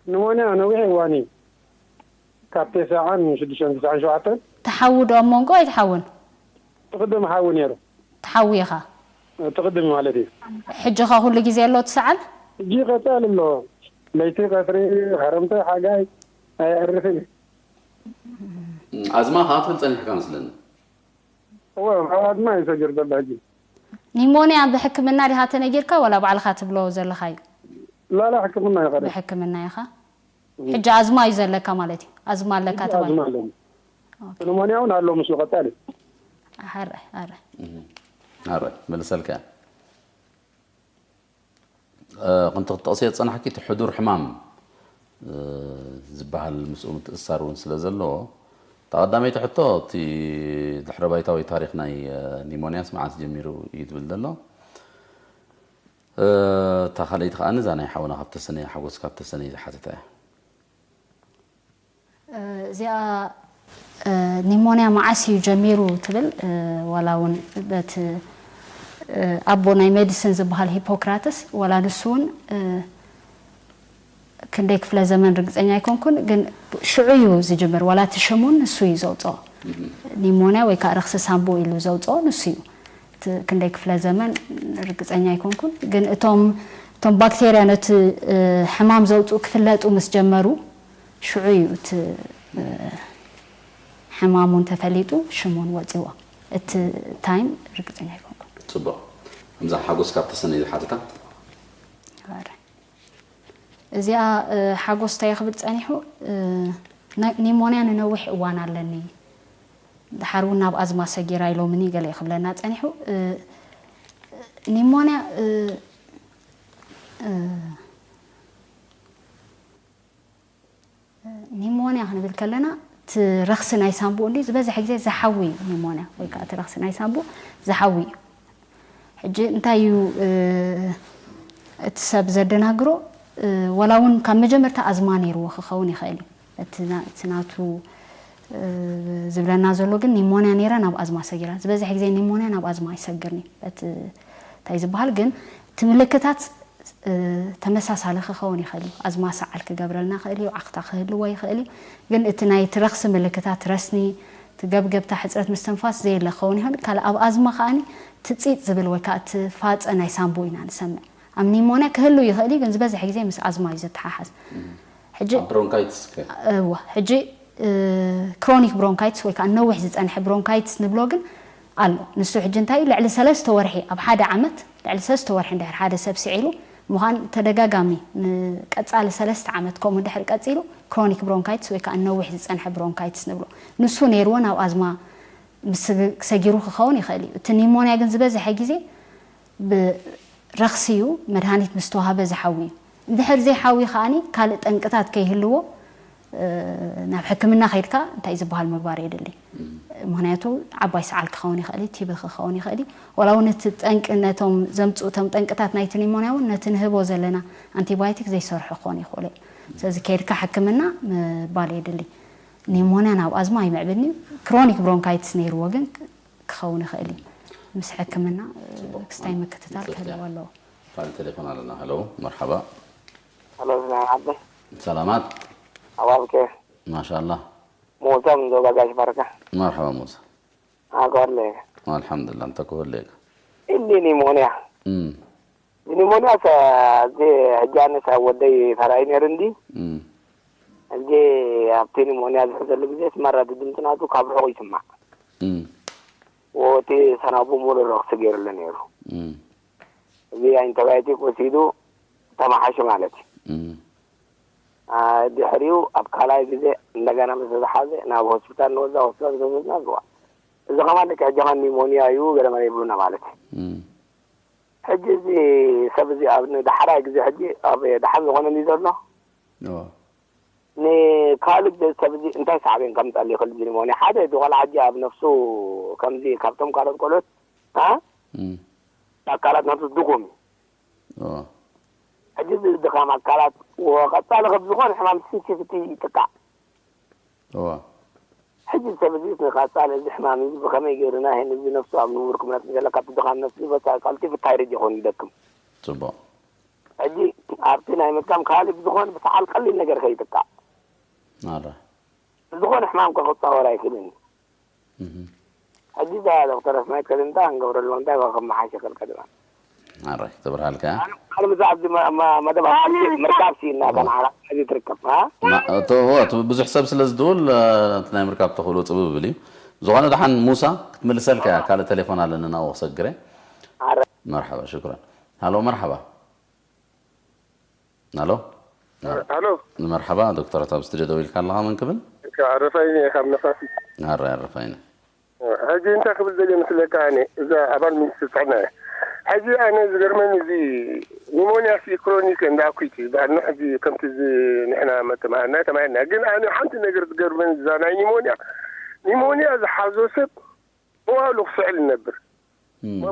ኒሞንያ ነዊሕ እዋን እዩ። ካብ ተስዓን ሽዱሽተን ተስዓን ሸውዓተን ትሓዊ ዶ ኣብ መንጎ ኣይትሓውን? ትቕድም ሓዊ ነይሩ። ትሓዊ ኢኻ። ትቕድም ማለት እዩ። ሕጂ ኸ ኩሉ ግዜ ኣሎ ትሰዓል? ሕጂ ይቐፅል ኣሎ። ለይቲ ቀትሪ፣ ክረምቲ ሓጋይ ኣየዕርፍን እዩ። ኣዝማ ከዓ ትብል ፀኒሕካ መስለኒ። እወ፣ ካብ ኣዝማ እዩ ሰጊሩ ዘሎ ሕጂ። ኒሞንያ ብሕክምና ዲኻ ተነጊርካ ዋላ ባዕልኻ ትብሎ ዘለኻ እዩ? ላላ ሕክምና ይኸደ ብሕክምና ኢኻ። ሕጂ ኣዝማ እዩ ዘለካ ማለት እዩ? ኣዝማ ኣለካ ተባሂሉ። ኣዝማ ኣለኒ። ኒሞንያ እውን ኣሎ ምስሉ ቀፃሊ። ኣረ ኣረ ኣረ መልሰልካ እያ። እ፣ ክንቲ ክትጠቕስዮ ዝጸናሕኪ እቲ ሕዱር ሕማም እ፣ ዝበሃል ምስኡ ምትእስሳር እውን ስለ ዘለዎ፣ እታ ቀዳመይቲ ሕቶ እቲ ድሕረ ባይታዊ ታሪኽ ናይ እ፣ ኒሞንያስ መዓስ ጀሚሩ እዩ ትብል ዘሎ። እ፣ እታ ካልኣይቲ ከኣ እዛ ናይ ሓውና ካብ ተሰነየ ሓጎስ ካብ ተሰነየ ዝሓተታ እያ። እዚኣ ኒሞንያ መዓስ እዩ ጀሚሩ ትብል ዋላ እውን በቲ ኣቦ ናይ ሜዲስን ዝበሃል ሂፖክራተስ ዋላ ንሱ እውን ክንደይ ክፍለ ዘመን ርግፀኛ ኣይኮንኩን ግን ሽዑ እዩ ዝጅምር ዋላ እቲ ሽሙን ንሱ እዩ ዘውፅኦ ኒሞንያ ወይ ከዓ ረክሲ ሳምቦ ኢሉ ዘውፅኦ ንሱ እዩ ክንደይ ክፍለ ዘመን ርግፀኛ ኣይኮንኩን ግን እቶም እቶም ባክቴርያ ነቲ ሕማም ዘውፅኡ ክፍለጡ ምስ ጀመሩ ሽዑ እዩ እቲ ሕማሙን ተፈሊጡ ሽሙን ወፂዎ እቲ ታይም ርግፀኛ ኣይኮንኩን ፅቡቅ እምዛ ሓጎስ ካብ ተሰነይ ዝሓተታ እዚኣ ሓጎስ እንታይ ክብል ፀኒሑ ኒሞንያ ንነዊሕ እዋን ኣለኒ ድሓር እውን ናብ ኣዝማ ሰጊራ ኢሎምኒ ገለ ክብለና ፀኒሑ ኒሞንያ ኒሞንያ ክንብል ከለና እቲ ረክሲ ናይ ሳምቡእ እንዲ ዝበዝሐ ግዜ ዝሓዊ እዩ ኒሞንያ ወይ ከዓ እቲ ረክሲ ናይ ሳምቡእ ዝሓዊ እዩ ሕጂ እንታይ እዩ እቲ ሰብ ዘደናግሮ ወላ እውን ካብ መጀመርታ ኣዝማ ነይርዎ ክኸውን ይኽእል እዩ እቲ ናቱ ዝብለና ዘሎ ግን ኒሞንያ ነይራ ናብ ኣዝማ ሰጊራ ዝበዝሕ ግዜ ኒሞንያ ናብ ኣዝማ ኣይሰግርን እዩ በቲ እንታይ ዝበሃል ግን እቲ ምልክታት ተመሳሳሊ ክኸውን ይኽእል እዩ ኣዝማ ሰዓል ክገብረልና ይኽእል እዩ ዓኽታ ክህልዎ ይኽእል እዩ ግን እቲ ናይ ትረኽሲ ምልክታት ረስኒ ትገብገብታ ሕፅረት ምስትንፋስ ዘየለ ክኸውን ይኽእል ካልእ ኣብ ኣዝማ ከዓኒ ትፂጥ ዝብል ወይ ከዓ እቲ ፋፀ ናይ ሳምቦ ኢና ንሰምዕ ኣብ ኒሞንያ ክህሉ ይኽእል እዩ ግን ዝበዝሕ ግዜ ምስ ኣዝማ እዩ ዘተሓሓዝ ሕጂ ብሮንካይትስ ከ እወ ሕጂ ክሮኒክ ብሮንካይትስ ወይ ከዓ ነዊሕ ዝፀንሐ ብሮንካይትስ ንብሎ ግን ኣሎ ንሱ ሕጂ እንታይ ልዕሊ ሰለስተ ወርሒ ኣብ ሓደ ዓመት ልዕሊ ሰለስተ ወርሒ እንድሕር ሓደ ሰብ ስዒሉ ምዃን ተደጋጋሚ ንቀፃሊ ሰለስተ ዓመት ከምኡ እንድሕር ቀፂሉ ክሮኒክ ብሮንካይትስ ወይ ከዓ ነዊሕ ዝፀንሐ ብሮንካይትስ ንብሎ ንሱ ነይርዎ ናብ ኣዝማ ምስ ሰጊሩ ክኸውን ይኽእል እዩ እቲ ኒሞንያ ግን ዝበዝሐ ግዜ ብረኽሲ እዩ መድሃኒት ምስ ተዋህበ ዝሓዊ እዩ እንድሕር ዘይሓዊ ከዓኒ ካልእ ጠንቅታት ከይህልዎ ናብ ሕክምና ከይድካ እንታይ ዝበሃል ምግባር የድሊ ምክንያቱ ዓባይ ሰዓል ክኸውን ይኽእል ቲቢ ክኸውን ይኽእል ዋላ እውን እቲ ጠንቂ ነቶም ዘምፅኡ እቶም ጠንቅታት ናይቲ ኒሞንያ እውን ነቲ ንህቦ ዘለና ኣንቲባዮቲክ ዘይሰርሑ ክኾኑ ይኽእሉ እዮም ስለዚ ከይድካ ሕክምና ምባል የድሊ ኒሞንያ ናብ ኣዝማ ኣይምዕብን እዩ ክሮኒክ ብሮንካይትስ ነይርዎ ግን ክኸውን ይኽእል እዩ ምስ ሕክምና ክስታይ ምክትታል ክህልዎ ኣለዎ ካልእ ቴሌፎን ኣለና ሄሎ መርሓባ ሄሎ ዝናን ዓበይ ሰላማት ኣባብከ ማሻላ ሞታ ምንዶ ባጋሽ ባርካ መርሓባ ሙሳ ኣጓለ ኣልሓምዱላ እንተ ክህሉ ኢልካ እንዲ ኒሞንያ እም፣ ኒሞንያ እዚ ሕጂ ኣነስ ኣብ ወደይ ተራእዩ ነይሩ እንዲ እም፣ ሕጂ ኣብቲ ኒሞንያ ዝሕዘሉ ግዜ እቲ መረዲ ድምፂ ናቱ ካብ ርሑቕ ይስማዕ እም፣ ወቲ ሰናቡ ሙሉእ ረኽሲ ገይሩሉ ነይሩ እም፣ እዚ ኣንቲባዮቲክ ወሲዱ ተመሓሹ ማለት እዩ እም፣ ድሕሪኡ ኣብ ካልኣይ ግዜ እንደገና ምስ ዝሓዘ ናብ ሆስፒታል ንወዛ ሆስፒታል ዝወሰድና ዝዋ እዚ ከማን ደቂ ሕጂ ከማን ኒሞንያ እዩ ገለ መለ ይብሉና ማለት እዩ እም፣ ሕጂ እዚ ሰብ እዚ ኣብ ንዳሕራይ ግዜ ሕጂ ኣብ ደሓን ዝኾነ እዩ ዘሎ። እዎ ንካልእ ሰብ እዚ እንታይ ሳዕቤን ከምፀሉ ይኽእል እዚ ኒሞንያ? ሓደ እዚ ቆልዓ ሕጂ ኣብ ነፍሱ ከምዚ ካብቶም ካልኦት ቆልዑት እ እም፣ ኣካላት ነፍሱ ድኹም እዩ። እዎ ሕጂ እዚ ድኻም ኣካላት ወቀፃሊ ከም ዝኾነ ሕማም ስንሲፍቲ ይጥቃዕ። እዎ ሕጂ ሰብ እዚ ንካፃል እዚ ሕማም እዚ ብኸመይ ገይሩ ናይ ህን እዚ ነፍሱ ኣብ ንቡር ክምለስ እንከሎ ካብቲ ድኻም ነፍሲ በቃ ቀልጢፉ ታይርጅ ይኸውን ይደክም። ፅቡቕ ሕጂ ኣብቲ ናይ ምጥቃም ካልእ ብዝኾነ ብሰዓል ቀሊል ነገር ከይጥቃዕ ኣረ ዝኾነ ሕማም ከክፃወር ኣይክእልን እዩ። እህ ሕጂ እዛ ዶክተር ኣስማይት ከድምታ ክንገብረሉ እንታይ ከመሓሸ ከልቀ ድማ ኣረ ተብርሃልካ ኣነ ምዛ ኣብዚ መደብ ምርካብ ሲና ከን ዓራት እዚ ትርከብ እ እቶ ብዙሕ ሰብ ስለ ዝድውል እቲ ናይ ምርካብ ተኽእሎ ፅብብ ብል እዩ። ዝኾነ ደሓን ሙሳ ክትምልሰልካ እያ። ካልእ ቴሌፎን ኣለኒ ናብኡ ክሰግረ። መርሓባ ሽክራን። ሃሎ መርሓባ። ሃሎ ሃሎ መርሓባ ዶክተር፣ ኣብ ስቱዲዮ ደው ኢልካ ኣለኻ። መን ክብል? ኣረፋይነ ካብ ነፋሲ። ኣረ ኣረፋይነ። ሕጂ እንታይ ክብል ዘለ መስለካ? ኣነ እዛ ኣባል ሚኒስትር ጥዕና እየ። ሕጂ ኣነ ዝገርመኒ እዚ ኒሞንያ ሲ ክሮኒክ እንዳ ኣኩት ይበሃል። ሕጂ ከምቲ እዚ ንሕና መተማሃርና ተማሂርና። ግን ኣነ ሓንቲ ነገር ዝገርመኒ እዛ ናይ ኒሞንያ ኒሞንያ ዝሓዞ ሰብ መዋሉ ክስዕል ይነብር።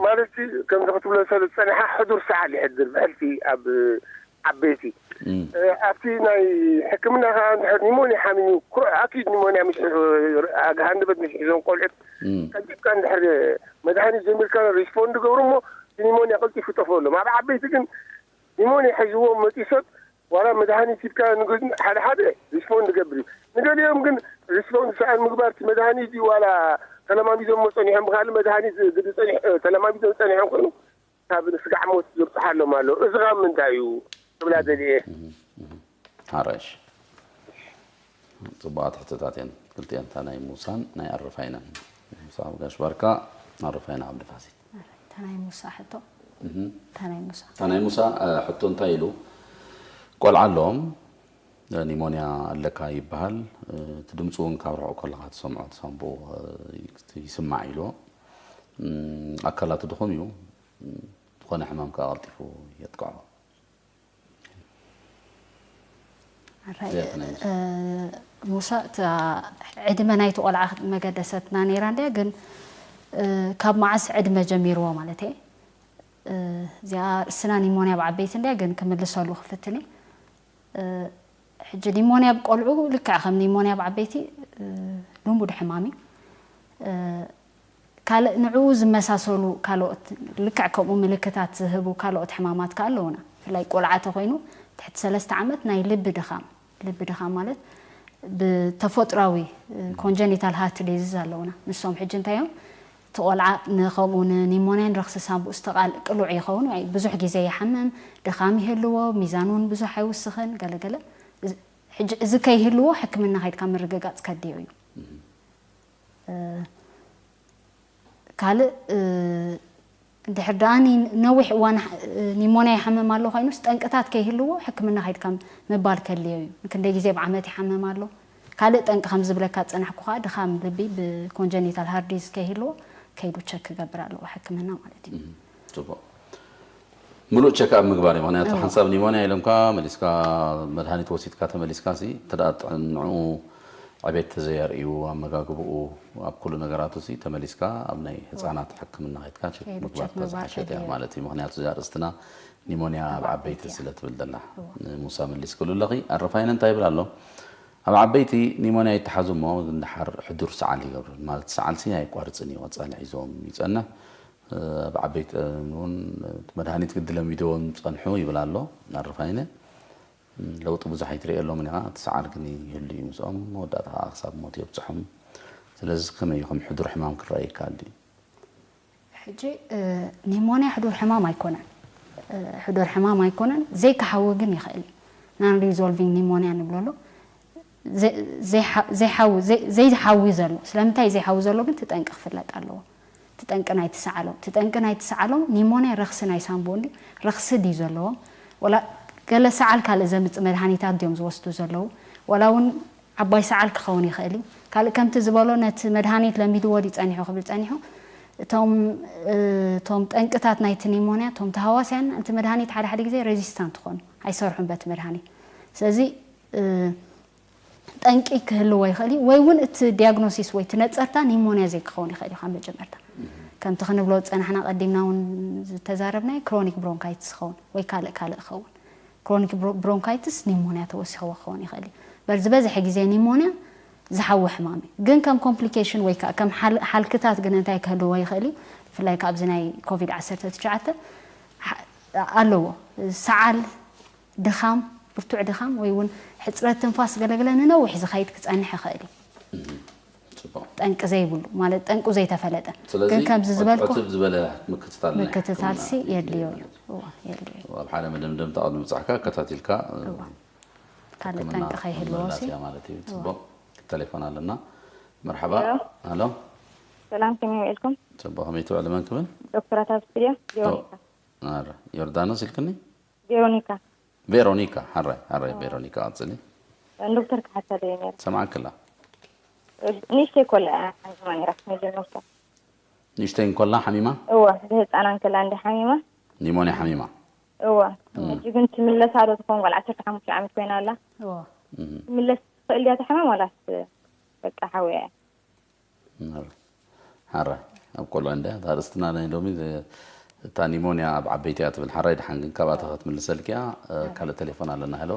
ማለት ከምዚ ክትብሎ ሰብ ዝፀንሓ ሕዱር ሰዓል ይሕድር ብሕልፊ ኣብ ዓበይቲ ኣብቲ ናይ ሕክምና ከዓ እንድሕር ኒሞንያ ሓሚሙ ኩዕ ኣኪድ ኒሞንያ ምስ ኣግሃንበት ምስ ሒዞም ቆልዑት ቀልጢፍካ እንድሕር መድሃኒት ጀሚርካ ሪስፖንድ ገብሩ እሞ ኒሞንያ ቀልጢፉ ይጠፍኣሎም። ኣብ ዓበይቲ ግን ኒሞንያ ሒዝዎም መፂኡ ሰብ ዋላ መድሃኒት ሂብካ ንግድ ሓደ ሓደ ሪስፖንድ ይገብር እዩ። ንገሊኦም ግን ሪስፖንድ ሰኣን ምግባር እቲ መድሃኒት እዩ ዋላ ተለማሚዶም ጸኒሖም ብካልእ መድሃኒት ግዲ ጸኒሕ ተለማሚዶም ጸኒሖም ኮይኑ ካብ ስጋዕ ሞት ዝብጽሓሎም ኣሎ። እዚ ካብ ምንታይ እዩ ክብላ ደልየ። ሓራሽ ጽቡቓት ሕቶታት እየን ክልቲኣን፣ እታ ናይ ሙሳን ናይ ኣረፋይናን። ሙሳ ኣብ ጋሽ ባርካ፣ ኣረፋይና ዓብዲ ፋሲል። እታ ናይ ሙሳ ሕቶ እታ ናይ ሙሳ እታ ናይ ሙሳ ሕቶ እንታይ ኢሉ? ቆልዓ ኣሎም ኒሞንያ ኣለካ ይበሃል። እቲ ድምፂ እውን ካብ ርሑቕ ከለኻ ትሰምዖ፣ ሳምቦ ይስማዕ ኢልዎ። ኣካላቱ ድኹም እዩ፣ ዝኾነ ሕማም ከዓ ቀልጢፉ የጥቅዖ። ሙሳ፣ እታ ዕድመ ናይቲ ቆልዓ መገደሰትና ነይራ እንድያ፣ ግን ካብ መዓስ ዕድመ ጀሚርዎ ማለት እየ። እዚኣ ርእስና ኒሞንያ ብዓበይቲ እንድያ፣ ግን ክምልሰሉ ክፍትን እየ። ሕጂ ኒሞንያ ብቆልዑ ልክዕ ከም ኒሞንያ ብዓበይቲ ልሙድ ሕማም እዩ። ካልእ ንዕኡ ዝመሳሰሉ ካልኦት ልክዕ ከምኡ ምልክታት ዝህቡ ካልኦት ሕማማት ከኣ ኣለውና። ብፍላይ ቆልዓ ተኮይኑ ትሕቲ ሰለስተ ዓመት ናይ ልቢ ድኻም፣ ልቢ ድኻም ማለት ብተፈጥራዊ ኮንጀኒታል ሃርት ዲዚዝ ኣለውና። ንሶም ሕጂ እንታይ እዮም? እቲ ቆልዓ ንከምኡ ንኒሞንያን ረኽሲ ሳንቡእ ዝተቓል ቅሉዕ ይኸውን። ብዙሕ ግዜ ይሓምም፣ ድኻም ይህልዎ፣ ሚዛን እውን ብዙሕ ኣይውስኽን፣ ገለገለ። ሕጂ እዚ ከይህልዎ ሕክምና ከይድካ ምርግጋፅ ከድዮ እዩ። ካልእ እንድሕር ደኣ ነዊሕ እዋን ኒሞንያ ይሓምም ኣሎ ኮይኑስ ጠንቅታት ከይህልዎ ሕክምና ከይድካ ምባል ከድልዮ እዩ። ንክንደይ ግዜ ብዓመት ይሓምም ኣሎ። ካልእ ጠንቂ ከም ዝብለካ ዝፀናሕኩ ከዓ ድኻም ልቢ ብኮንጀኒታል ሃርዲዝ ከይህልዎ ከይዱ ቸክ ክገብር ኣለዎ ሕክምና ማለት እዩ። ፅቡቕ። ምሉእ ቸክኣፕ ምግባር እዩ። ምክንያቱ ሓንሳብ ኒሞንያ ኢሎምካ መሊስካ መድሃኒት ወሲድካ ተመሊስካ ሲ እንተ ደኣ ጥዕንኡ ዕቤት ተዘየርእዩ ኣመጋግብኡ ኣብ ኩሉ ነገራቱ ሲ ተመሊስካ ኣብ ናይ ህፃናት ሕክምና ከይድካ ቸክ ምግባር ተዝሓሸት እያ ማለት እዩ። ምክንያቱ እዚ ኣርእስትና ኒሞንያ ኣብ ዓበይቲ ስለ ትብል ዘላ። ንሙሳ መሊስክሉ ኣለኺ። ኣረፋይነ እንታይ ይብል ኣሎ? ኣብ ዓበይቲ ኒሞንያ ይተሓዙ እሞ ግን ደሓር ሕዱር ሰዓል ይገብሩ። ማለት ሰዓል ሲ ኣይቋርፅን እዩ፣ ቀፃሊ ሒዞም ይፀንሕ። ኣብ ዓበይቲ እውን መድሃኒት ግዲ ለሚድዎም ዝፀንሑ ይብል ኣሎ ኣረፋይነ። ለውጢ ብዙሕ ኣይትርእየሎምን ኢኻ፣ እቲ ሰዓል ግን ይህሉ እዩ ምስኦም፣ መወዳእታ ከዓ ክሳብ ሞት የብፅሖም። ስለዚ ከመይ እዩ ከም ሕዱር ሕማም ክረኣ ይከኣል ድዩ? ሕጂ ኒሞንያ ሕዱር ሕማም ኣይኮነን። ሕዱር ሕማም ኣይኮነን፣ ዘይክሓዊ ግን ይኽእል እዩ። ናን ሪዞልቪንግ ኒሞንያ ንብሎ ኣሎ። ዘይሓዊ ዘሎ፣ ስለምንታይ ዘይሓዊ ዘሎ ግን ትጠንቂ ክፍለጥ ኣለዎ። ትጠንቂ ናይ ትሰዓሎም ትጠንቂ ናይ ትሰዓሎም ኒሞንያ ረኽሲ ናይ ሳንቦ እንዲ ረኽሲ ድዩ ዘለዎም? ወላ ገለ ሰዓል ካልእ ዘምፅ መድሃኒታት ድዮም ዝወስዱ ዘለዉ? ወላ እውን ዓባይ ሰዓል ክኸውን ይኽእል እዩ። ካልእ ከምቲ ዝበሎ ነቲ መድሃኒት ለሚድዎ ድዩ ጸኒሑ ክብል ጸኒሑ እቶም እቶም ጠንቅታት ናይቲ ኒሞንያ፣ እቶም ተሃዋስያን፣ እቲ መድሃኒት ሓደ ሓደ ግዜ ሬዚስታንት ትኾኑ፣ ኣይሰርሑን በቲ መድሃኒት። ስለዚ ጠንቂ ክህልዎ ይኽእል እዩ፣ ወይ እውን እቲ ዲያግኖሲስ ወይ እቲ ነፀርታ ኒሞንያ ዘይክኸውን ይኽእል እዩ ካብ መጀመርታ። ከምቲ ክንብሎ ዝፀናሕና፣ ቀዲምና እውን ዝተዛረብናዮ፣ ክሮኒክ ብሮንካይትስ ክኸውን ወይ ካልእ ካልእ ክኸውን። ክሮኒክ ብሮንካይትስ ኒሞንያ ተወሲኽዎ ክኸውን ይኽእል እዩ። በር ዝበዝሐ ግዜ ኒሞንያ ዝሓዊ ሕማም እዩ። ግን ከም ኮምፕሊኬሽን ወይ ከዓ ከም ሓልክታት ግን እንታይ ክህልዎ ይኽእል እዩ? ብፍላይ ካብዚ ናይ ኮቪድ ዓሰርተ ትሽዓተ ኣለዎ። ሰዓል፣ ድኻም፣ ብርቱዕ ድኻም ወይ እውን ሕፅረት ትንፋስ ገለገለ ንነዊሕ ዝኸይድ ክፀንሕ ይኽእል እዩ። ጠንቂ ዘይብሉ ማለት ጠንቁ ዘይተፈለጠ። ግን ከምዚ ዝበልኩ ምክትታል ምክትታል ሲ የድልዮ እዩ። የድልዮ እዩ። ኣብ ሓደ መደምደምታ ቅድሚ ምብፃሕካ ኣከታቲልካ ካልእ ጠንቂ ከይህልዎ ሲ ማለት እዩ። ፅቡቅ። ቴሌፎን ኣለና። መርሓባ። ኣሎ። ሰላም፣ ከመይ ውዒልኩም? ፅቡቅ። ከመይ ትውዕሊ? መን ክብል? ዶክተራት ኣብ ስቱድዮ። ዮርዳኖስ ኢልክኒ? ቬሮኒካ። ቬሮኒካ፣ ሓራይ፣ ሓራይ፣ ቬሮኒካ፣ ቀጽሊ። ዶክተር ክሓታ ደየ ነይረ። ሰማዕክላ። ንእሽተይ ኮላ ሓሚማ ነይራ፣ መጀመርታ። ንእሽተይ እንኮላ ሓሚማ? እወ፣ ብህፃና እንከላ እንዲ ሓሚማ። ኒሞንያ ሓሚማ? እወ፣ ሕጂ ግን ትምለሳ ዶ ትኸውን? ጓል ዓሰርተ ሓሙሽተ ዓመት ኮይና ኣላ። እወ። ትምለስ ትኽእል ድያ ትሕመም ዋላስ በቃ ሓውያ እያ? ሓረ ኣብ ቆልዑ እንድያ እታ ኣርእስትና ናይ ሎሚ። እታ ኒሞንያ ኣብ ዓበይቲ እያ ትብል። ሓራይ ድሓን ግን ካብኣታ ክትምልሰልኪ እያ። ካልእ ቴሌፎን ኣለና። ሄሎ።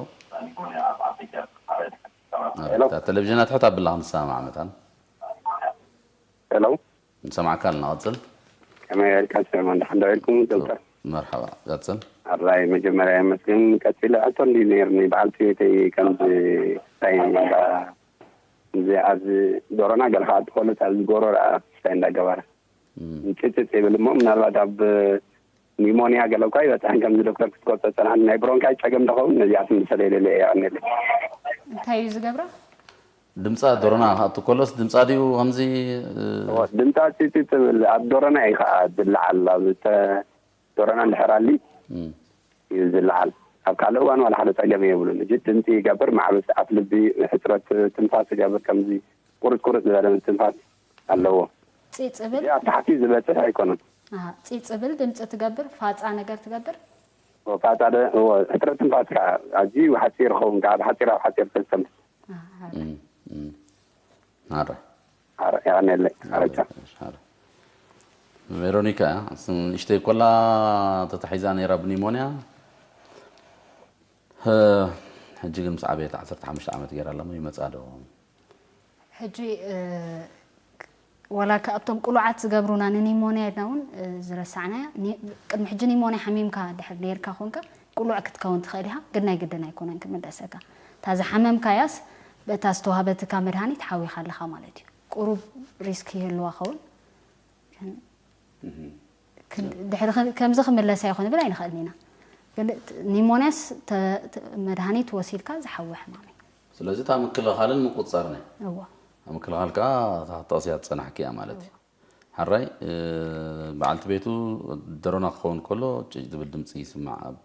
እታ ቴሌቪዥና ትሕት ኣብላ ክንሰማማዕ መታን። ሄሎ። ንሰማዕካ ኣለና። ቀጽል። ከመይ ኣልካ ሰማን፣ ደሓን ዶ ኢልኩም ዶክተር? መርሓባ፣ ቀጽል። ኣራይ መጀመርያ የመስግን። ቀጺለ ሕቶ እንዲ ነይርኒ፣ በዓልቲ ቤተይ ከምዚ እንታይ እዛ እዚ ኣብዚ ዶሮና ገለ ከዓ ትኾነት ኣብዚ ጎሮራ ስታይ እንዳገበረ ምጭጭጭ ይብል እሞ ምናልባት ኣብ ኒሞንያ ገለ እኳ ይበፅሐን ከምዚ ዶክተር ክትቆፀ ፀናሕኒ ናይ ብሮንካይ ፀገም ደኸውን ነዚኣ ትምልሰለይ ደለ እያ ቀኒለ። እንታይ እዩ ዝገብራ? ድምፃ ዶሮና ክኣቱ ከሎስ ድምፃ ድዩ ከምዚ ድምፃ ጭጭ ትብል ኣብ ዶሮና እዩ ከዓ ዝለዓል ኣብ ዶሮና እንድሕር ኣሊ እዩ ዝለዓል። ኣብ ካልእ እዋን ዋላ ሓደ ፀገም የብሉን። እጅ ድምፂ ይገብር፣ ማዕበስ ኣፍ ልቢ፣ ሕፅረት ትንፋስ ይገብር፣ ከምዚ ቁርፅ ቁርፅ ዝበለ ትንፋስ ኣለዎ። ፂፅ ብል? እዚ ኣብ ታሕቲ ዝበፅሕ ኣይኮነን። ኣሃ፣ ፂፅ ብል ድምፂ ትገብር፣ ፋፃ ነገር ትገብር? ፋፃ ደ ሕፅረት ትንፋስ ከዓ ኣዝዩ ሓፂር ይኸውን፣ ካብ ሓፂር ኣብ ሓፂር ተስተንፍስ። ኣረ። ኣረ፣ የቐንየለይ። ኣረቻ። ኣረ። ቬሮኒካ እያ። ንእሽተይ ኮላ ተታሒዛ ነይራ ብኒሞንያ። እ፣ ሕጂ ግን ምስ ዓበየት ዓሰርተ ሓሙሽተ ዓመት ገይራ ኣላ እሞ ይመጻ ዶ? ሕጂ፣ እ፣ ወላ ከ ኣብቶም ቅሉዓት ዝገብሩና ንኒሞንያ ኢልና እውን፣ እ፣ ዝረሳዕናያ። ኒ-፣ ቅድሚ ሕጂ ኒሞንያ ሓሚምካ ድሕር ነይርካ ኮንካ ቅሉዕ ክትከውን ትኽእል ኢኻ፣ ግን ናይ ግድን ኣይኮነን ክምለሰካ። እታ ዝሓመምካያስ በታ ዝተዋህበትካ መድሃኒት ሓዊኻ ኣለኻ ማለት እዩ። ቁሩብ ሪስክ ይህልዋ ኸውን። ድሕሪ ከ-፣ ከምዚ ክምለሳ ይኹን ብል ኣይንኽእልን ኢና። ግን ት-፣ ኒሞንያስ ተ-፣ ተ-፣ መድሃኒት ወሲድካ ዝሓዊ ሕማም እዩ። ስለዚ እታ ምክልኻልን ምቁፅፃርን እያ። እዋ። እታ ምክልኻል ከዓ እታ ክትጠቕስያ ዝፀናሕኪ እያ ማለት እዩ። እዋ። ሓራይ፣ እ፣ በዓልቲ ቤቱ ደሮና ክኸውን ከሎ ጭጭ ዝብል ድምፂ ይስማዕ። ኣብ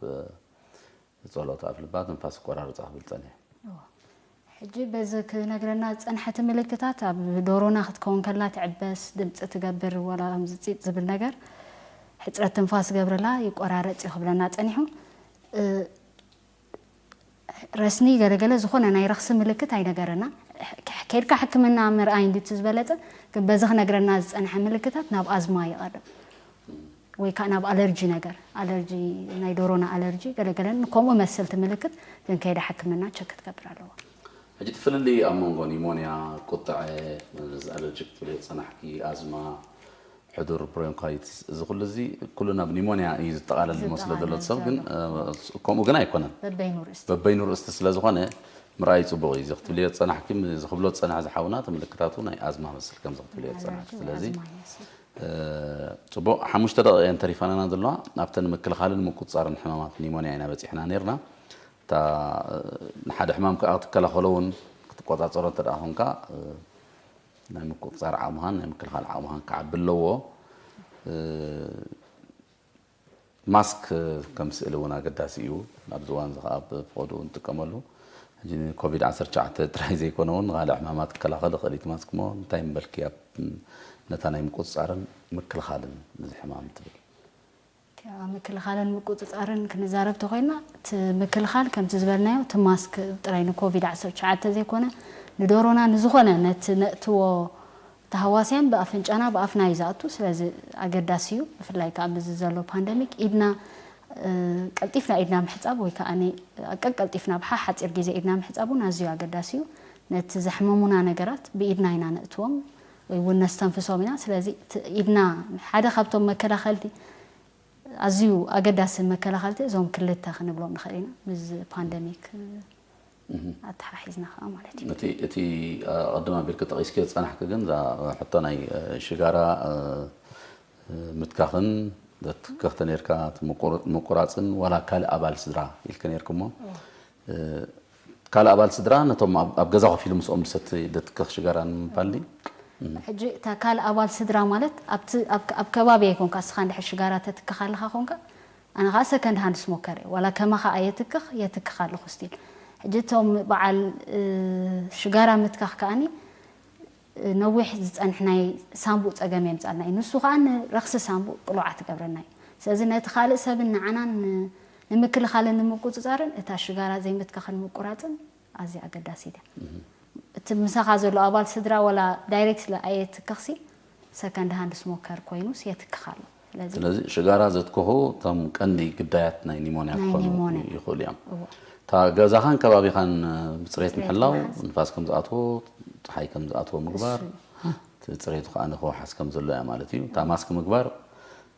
ጸሎት ኣፍ ልባ ትንፋስ ይቆራርጻ ክብል ጸኒሑ። እዋ። ሕጂ በዚ ክነግረና ዝጸንሐ እቲ ምልክታት ኣብ ዶሮና ክትከውን ከላ ትዕበስ፣ ድምጺ ትገብር፣ ወላ ከምዚ ጺጽ ዝብል ነገር፣ ሕጽረት ትንፋስ ገብረላ፣ ይቆራረጽ እዩ ክብለና ጸኒሑ። እ፣ ረስኒ ገለገለ ዝኾነ ናይ ረኽሲ ምልክት ኣይነገረና። ከ-፣ ከይድካ ሕክምና ምርኣይ እንድዩ እቲ ዝበለጸ፣ ግን በዚ ክነግረና ዝጸንሐ ምልክታት ናብ ኣዝማ ይቐርብ። ወይ ከዓ ናብ ኣለርጂ ነገር፣ ኣለርጂ፣ ናይ ዶሮና ኣለርጂ ገለገለን ከምኡ መሰልቲ ምልክት ግን ከይዳ ሕክምና ቸክ ክትገብር ኣለዋ። ሕጂ እቲ ፍልልይ ኣብ መንጎ ኒሞንያ፣ ቁጥዐ፣ እዚ ኣለርጂ ክትብልዮ ዝጸናሕኪ፣ ኣዝማ፣ ሕዱር ብሮንካይትስ፣ እዚ ኩሉ እዚ ኩሉ ናብ ኒሞንያ እዩ ዝጠቓለል ዝመስሎ ዘሎ ዝጠቓለል ሰብ፣ ግን፣ ዘሎ። እ፣ ከምኡ ግን ኣይኮነን። በበይኑ ርእስቲ። በበይኑ ርእስቲ ስለ ዝኾነ ምርኣይ ጽቡቕ እዩ። እዚ ክትብልዮ ዝጸናሕኪ፣ እዚ ክብሎ ዝጸንሐ ዝሓውና፣ እቲ ምልክታቱ ናይ ኣዝማ መስል ከምዚ ክትብልዮ ናይ ዝጸናሕኪ። ኣለርጂ ወይ ስለዚ፣ ኣዝማ ይመስል። እ፣ ጽቡቕ፣ ሓሙሽተ ደቂቕ እየን ተሪፋናና ዘለዋ። ኣብተን ምክልኻልን ምቁጽጻርን ሕማማት ኒሞንያ ኢና በጺሕና ነይርና። እታ፣ እ፣ ንሓደ ሕማም ከኣ ክትከላኸሎ እውን ክትቆጻጸሮ እንተ ደኣ ኾንካ፣ እ፣ ናይ ምቁጽጻር ዓቕምኻን ናይ ምክልኻል ዓቕምኻን ክዓቢ ኣለዎ። እ፣ ማስክ ከም ስእሊ እውን ኣገዳሲ እዩ። ኣብዚ እዋን እዚ ኸዓ ብፍቐድኡ ንጥቀመሉ። ሕጂ ንኮቪድ ዓሰርተ ትሽዓተ ጥራይ ዘይኮነ እውን ንኻልእ ሕማማት ክከላኸል ይኽእል እዩ እቲ ማስክ። እሞ እንታይ ምበልኪ ኣብ ነታ ናይ ምቁፅፃርን ምክልኻልን ነዚ ሕማም ትብል? ምክልኻልን ምቁፅፃርን ክንዛረብ ተኮይና እቲ ምክልኻል ከምቲ ዝበልናዮ እቲ ማስክ ጥራይ ንኮቪድ ዓሰርተ ትሽዓተ ዘይኮነ ንደሮና ንዝኾነ ነቲ ነእትዎ ተሃዋስያን ብኣፍንጫና ብኣፍና እዩ ዝኣቱ። ስለዚ ኣገዳሲ እዩ። ብፍላይ ከዓ ምስዚ ዘሎ ፓንደሚክ ኢድና ቀልጢፍና ኢድና ምሕፃብ ወይ ከዓ ቀልቀልጢፍና ብሓ ሓፂር ግዜ ኢድና ምሕፃብ እውን ኣዝዩ ኣገዳሲ እዩ። ነቲ ዘሕመሙና ነገራት ብኢድና ኢና ነእትዎም ወይ እውን ነስተንፍሶም ኢና። ስለዚ ኢድና ሓደ ካብቶም መከላኸልቲ ኣዝዩ ኣገዳሲ መከላኸልቲ እዞም ክልተ ክንብሎም ንኽእል ኢና። ምስ ፓንደሚክ ኣተሓሒዝና ከዓ ማለት እዩ። እቲ እቲ ቅድም ኣቢልክ ጠቒስክዮ ዝፀናሕክ ግን እዛ ሕቶ ናይ ሽጋራ ምትካኽን ዘትክኽ ተነርካ ምቁራፅን ዋላ ካልእ ኣባል ስድራ ኢልክ ነርክ እሞ ካልእ ኣባል ስድራ ነቶም ኣብ ገዛ ኮፍ ኢሉ ምስኦም ዝሰቲ ዘትክኽ ሽጋራ ንምባል ድዩ? ሕጂ እታ ካልእ ኣባል ስድራ ማለት ኣብቲ ኣብ ከባቢ ኣይኮንካ እስኻ እንድሕር ሽጋራ ተትክኽ ኣለኻ ኮንካ ኣነ ከዓ ሰከንድ ሃንድ ስሞከር እየ ዋላ ከማኻ ኣየትክኽ የትክኽ ኣለኹ ስቲል ሕጂ እቶም በዓል ሽጋራ ምትካኽ ከኣኒ ነዊሕ ዝፀንሕ ናይ ሳንቡእ ፀገም የምፃልና እዩ። ንሱ ከዓ ንረኽሲ ሳንቡእ ቅሉዓት ይገብረና እዩ። ስለዚ ነቲ ካልእ ሰብን ንዓናን ንምክልኻልን ንምቁፅፃርን እታ ሽጋራ ዘይምትካኽን ምቁራፅን ኣዝያ ኣገዳሲት እያ። እቲ ምሳኻ ዘሎ ኣባል ስድራ ወላ ዳይሬክት ኣየትክኽሲ ሰከንድ ሃንድ ስሞከር ኮይኑስ የትክኽ ኣሎ። ስለዚ ስለዚ ሽጋራ ዘትክኹ እቶም ቀንዲ ግዳያት ናይ ኒሞንያ ናይ ክኾኑ ኒሞንያ። ይኽእሉ እዮም። እወ። እታ ገዛኻን ከባቢኻን ብፅሬት ብፅሬት ምሕላው፣ ምሓዝ። ንፋስ ከም ዝኣትዎ፣ ፀሓይ ከም ዝኣትዎ ምግባር፣ እሱ እዩ። እቲ ፅሬቱ ከዓ ንክወሓስ ከም ዘሎ እያ ማለት እዩ። እታ ማስክ ምግባር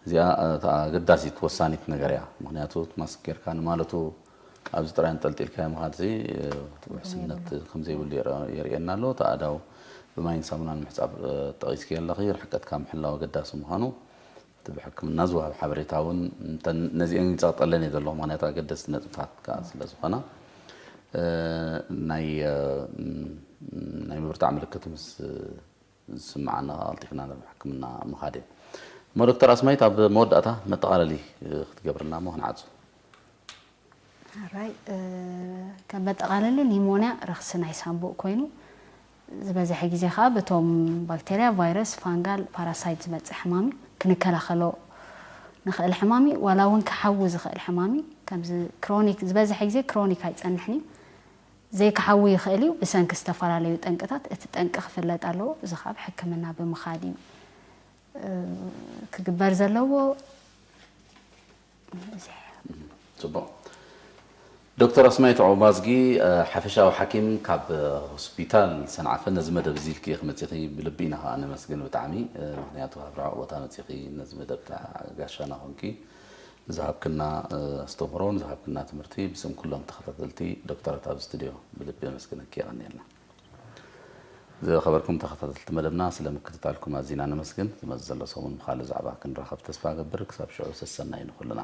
እዚኣ እታ ኣገዳሲት ወሳኒት ነገር እያ። ምክንያቱ እቲ ማስክ ጌርካ ንማለቱ ኣብዚ ጥራይ ኣንጠልጢልካዮ ምኻድ እዚ ውሕስነት ከም ዘይብሉ የርእየና ኣሎ። እቲ ኣእዳው ብማይን ሳሙናን ምሕፃብ ጠቒስኪ ኣለኺ። ርሕቀትካ ምሕላው ኣገዳሲ ምዃኑ እቲ ብሕክምና ዝወሃብ ሓበሬታ እውን ነዚአን ይፀቕጠለን እየ ዘለኹ። ምክንያቱ ኣገደስቲ ነጥብታት ከዓ ስለ ዝኾና ናይ ናይ ምብርታዕ ምልክት ምስ ዝስምዓና ቀልጢፍና ናብ ሕክምና ምኻድ እዩ። እሞ ዶክተር ኣስማይት ኣብ መወዳእታ መጠቓለሊ ክትገብርልና እሞ ክንዓጹ። ራይ ከም መጠቓለሊ ኒሞንያ ረኽሲ ናይ ሳንቡእ ኮይኑ ዝበዝሐ ግዜ ከዓ በቶም ባክቴርያ፣ ቫይረስ፣ ፋንጋል፣ ፓራሳይት ዝመፅእ ሕማም እዩ። ክንከላኸሎ ንኽእል ሕማም እዩ። ዋላ እውን ክሓዊ ዝኽእል ሕማም እዩ። ከምዚ ክሮኒክ ዝበዝሐ ግዜ ክሮኒክ ኣይፀንሕን እዩ። ዘይክሓዊ ይኽእል እዩ ብሰንኪ ዝተፈላለዩ ጠንቅታት። እቲ ጠንቂ ክፍለጥ ኣለዎ። እዚ ከዓ ብሕክምና ብምኻድ እዩ ክግበር ዘለዎ። ጽቡቕ። ዶክተር ኣስማይት ዑማዝጊ ሓፈሻዊ ሓኪም ካብ ሆስፒታል ሰንዓፈ ነዚ መደብ እዚ ኢልኪ ኢኺ መጺኺ ብልቢ ኢና ከዓ ነመስግን ብጣዕሚ ምክንያቱ ካብ ርሑቕ ቦታ መጺኺ ነዚ መደብ ጋሻና ኮንኪ ንዝሃብክና ኣስተምህሮ ንዝሃብክና ትምህርቲ ብስም ኩሎም ተኸታተልቲ ዶክተራት ኣብ ስቱድዮ ብልቢ የመስግነኪ የቐንየልና። ዝኸበርኩም ተኸታተልቲ መደብና ስለ ምክትታልኩም ኣዚና ነመስግን። ዝመጽእ ዘሎ ሰሙን ብኻልእ ዛዕባ ክንራኸብ ተስፋ እገብር። ክሳብ ሽዑ ሰሰናዩ ንኹልና።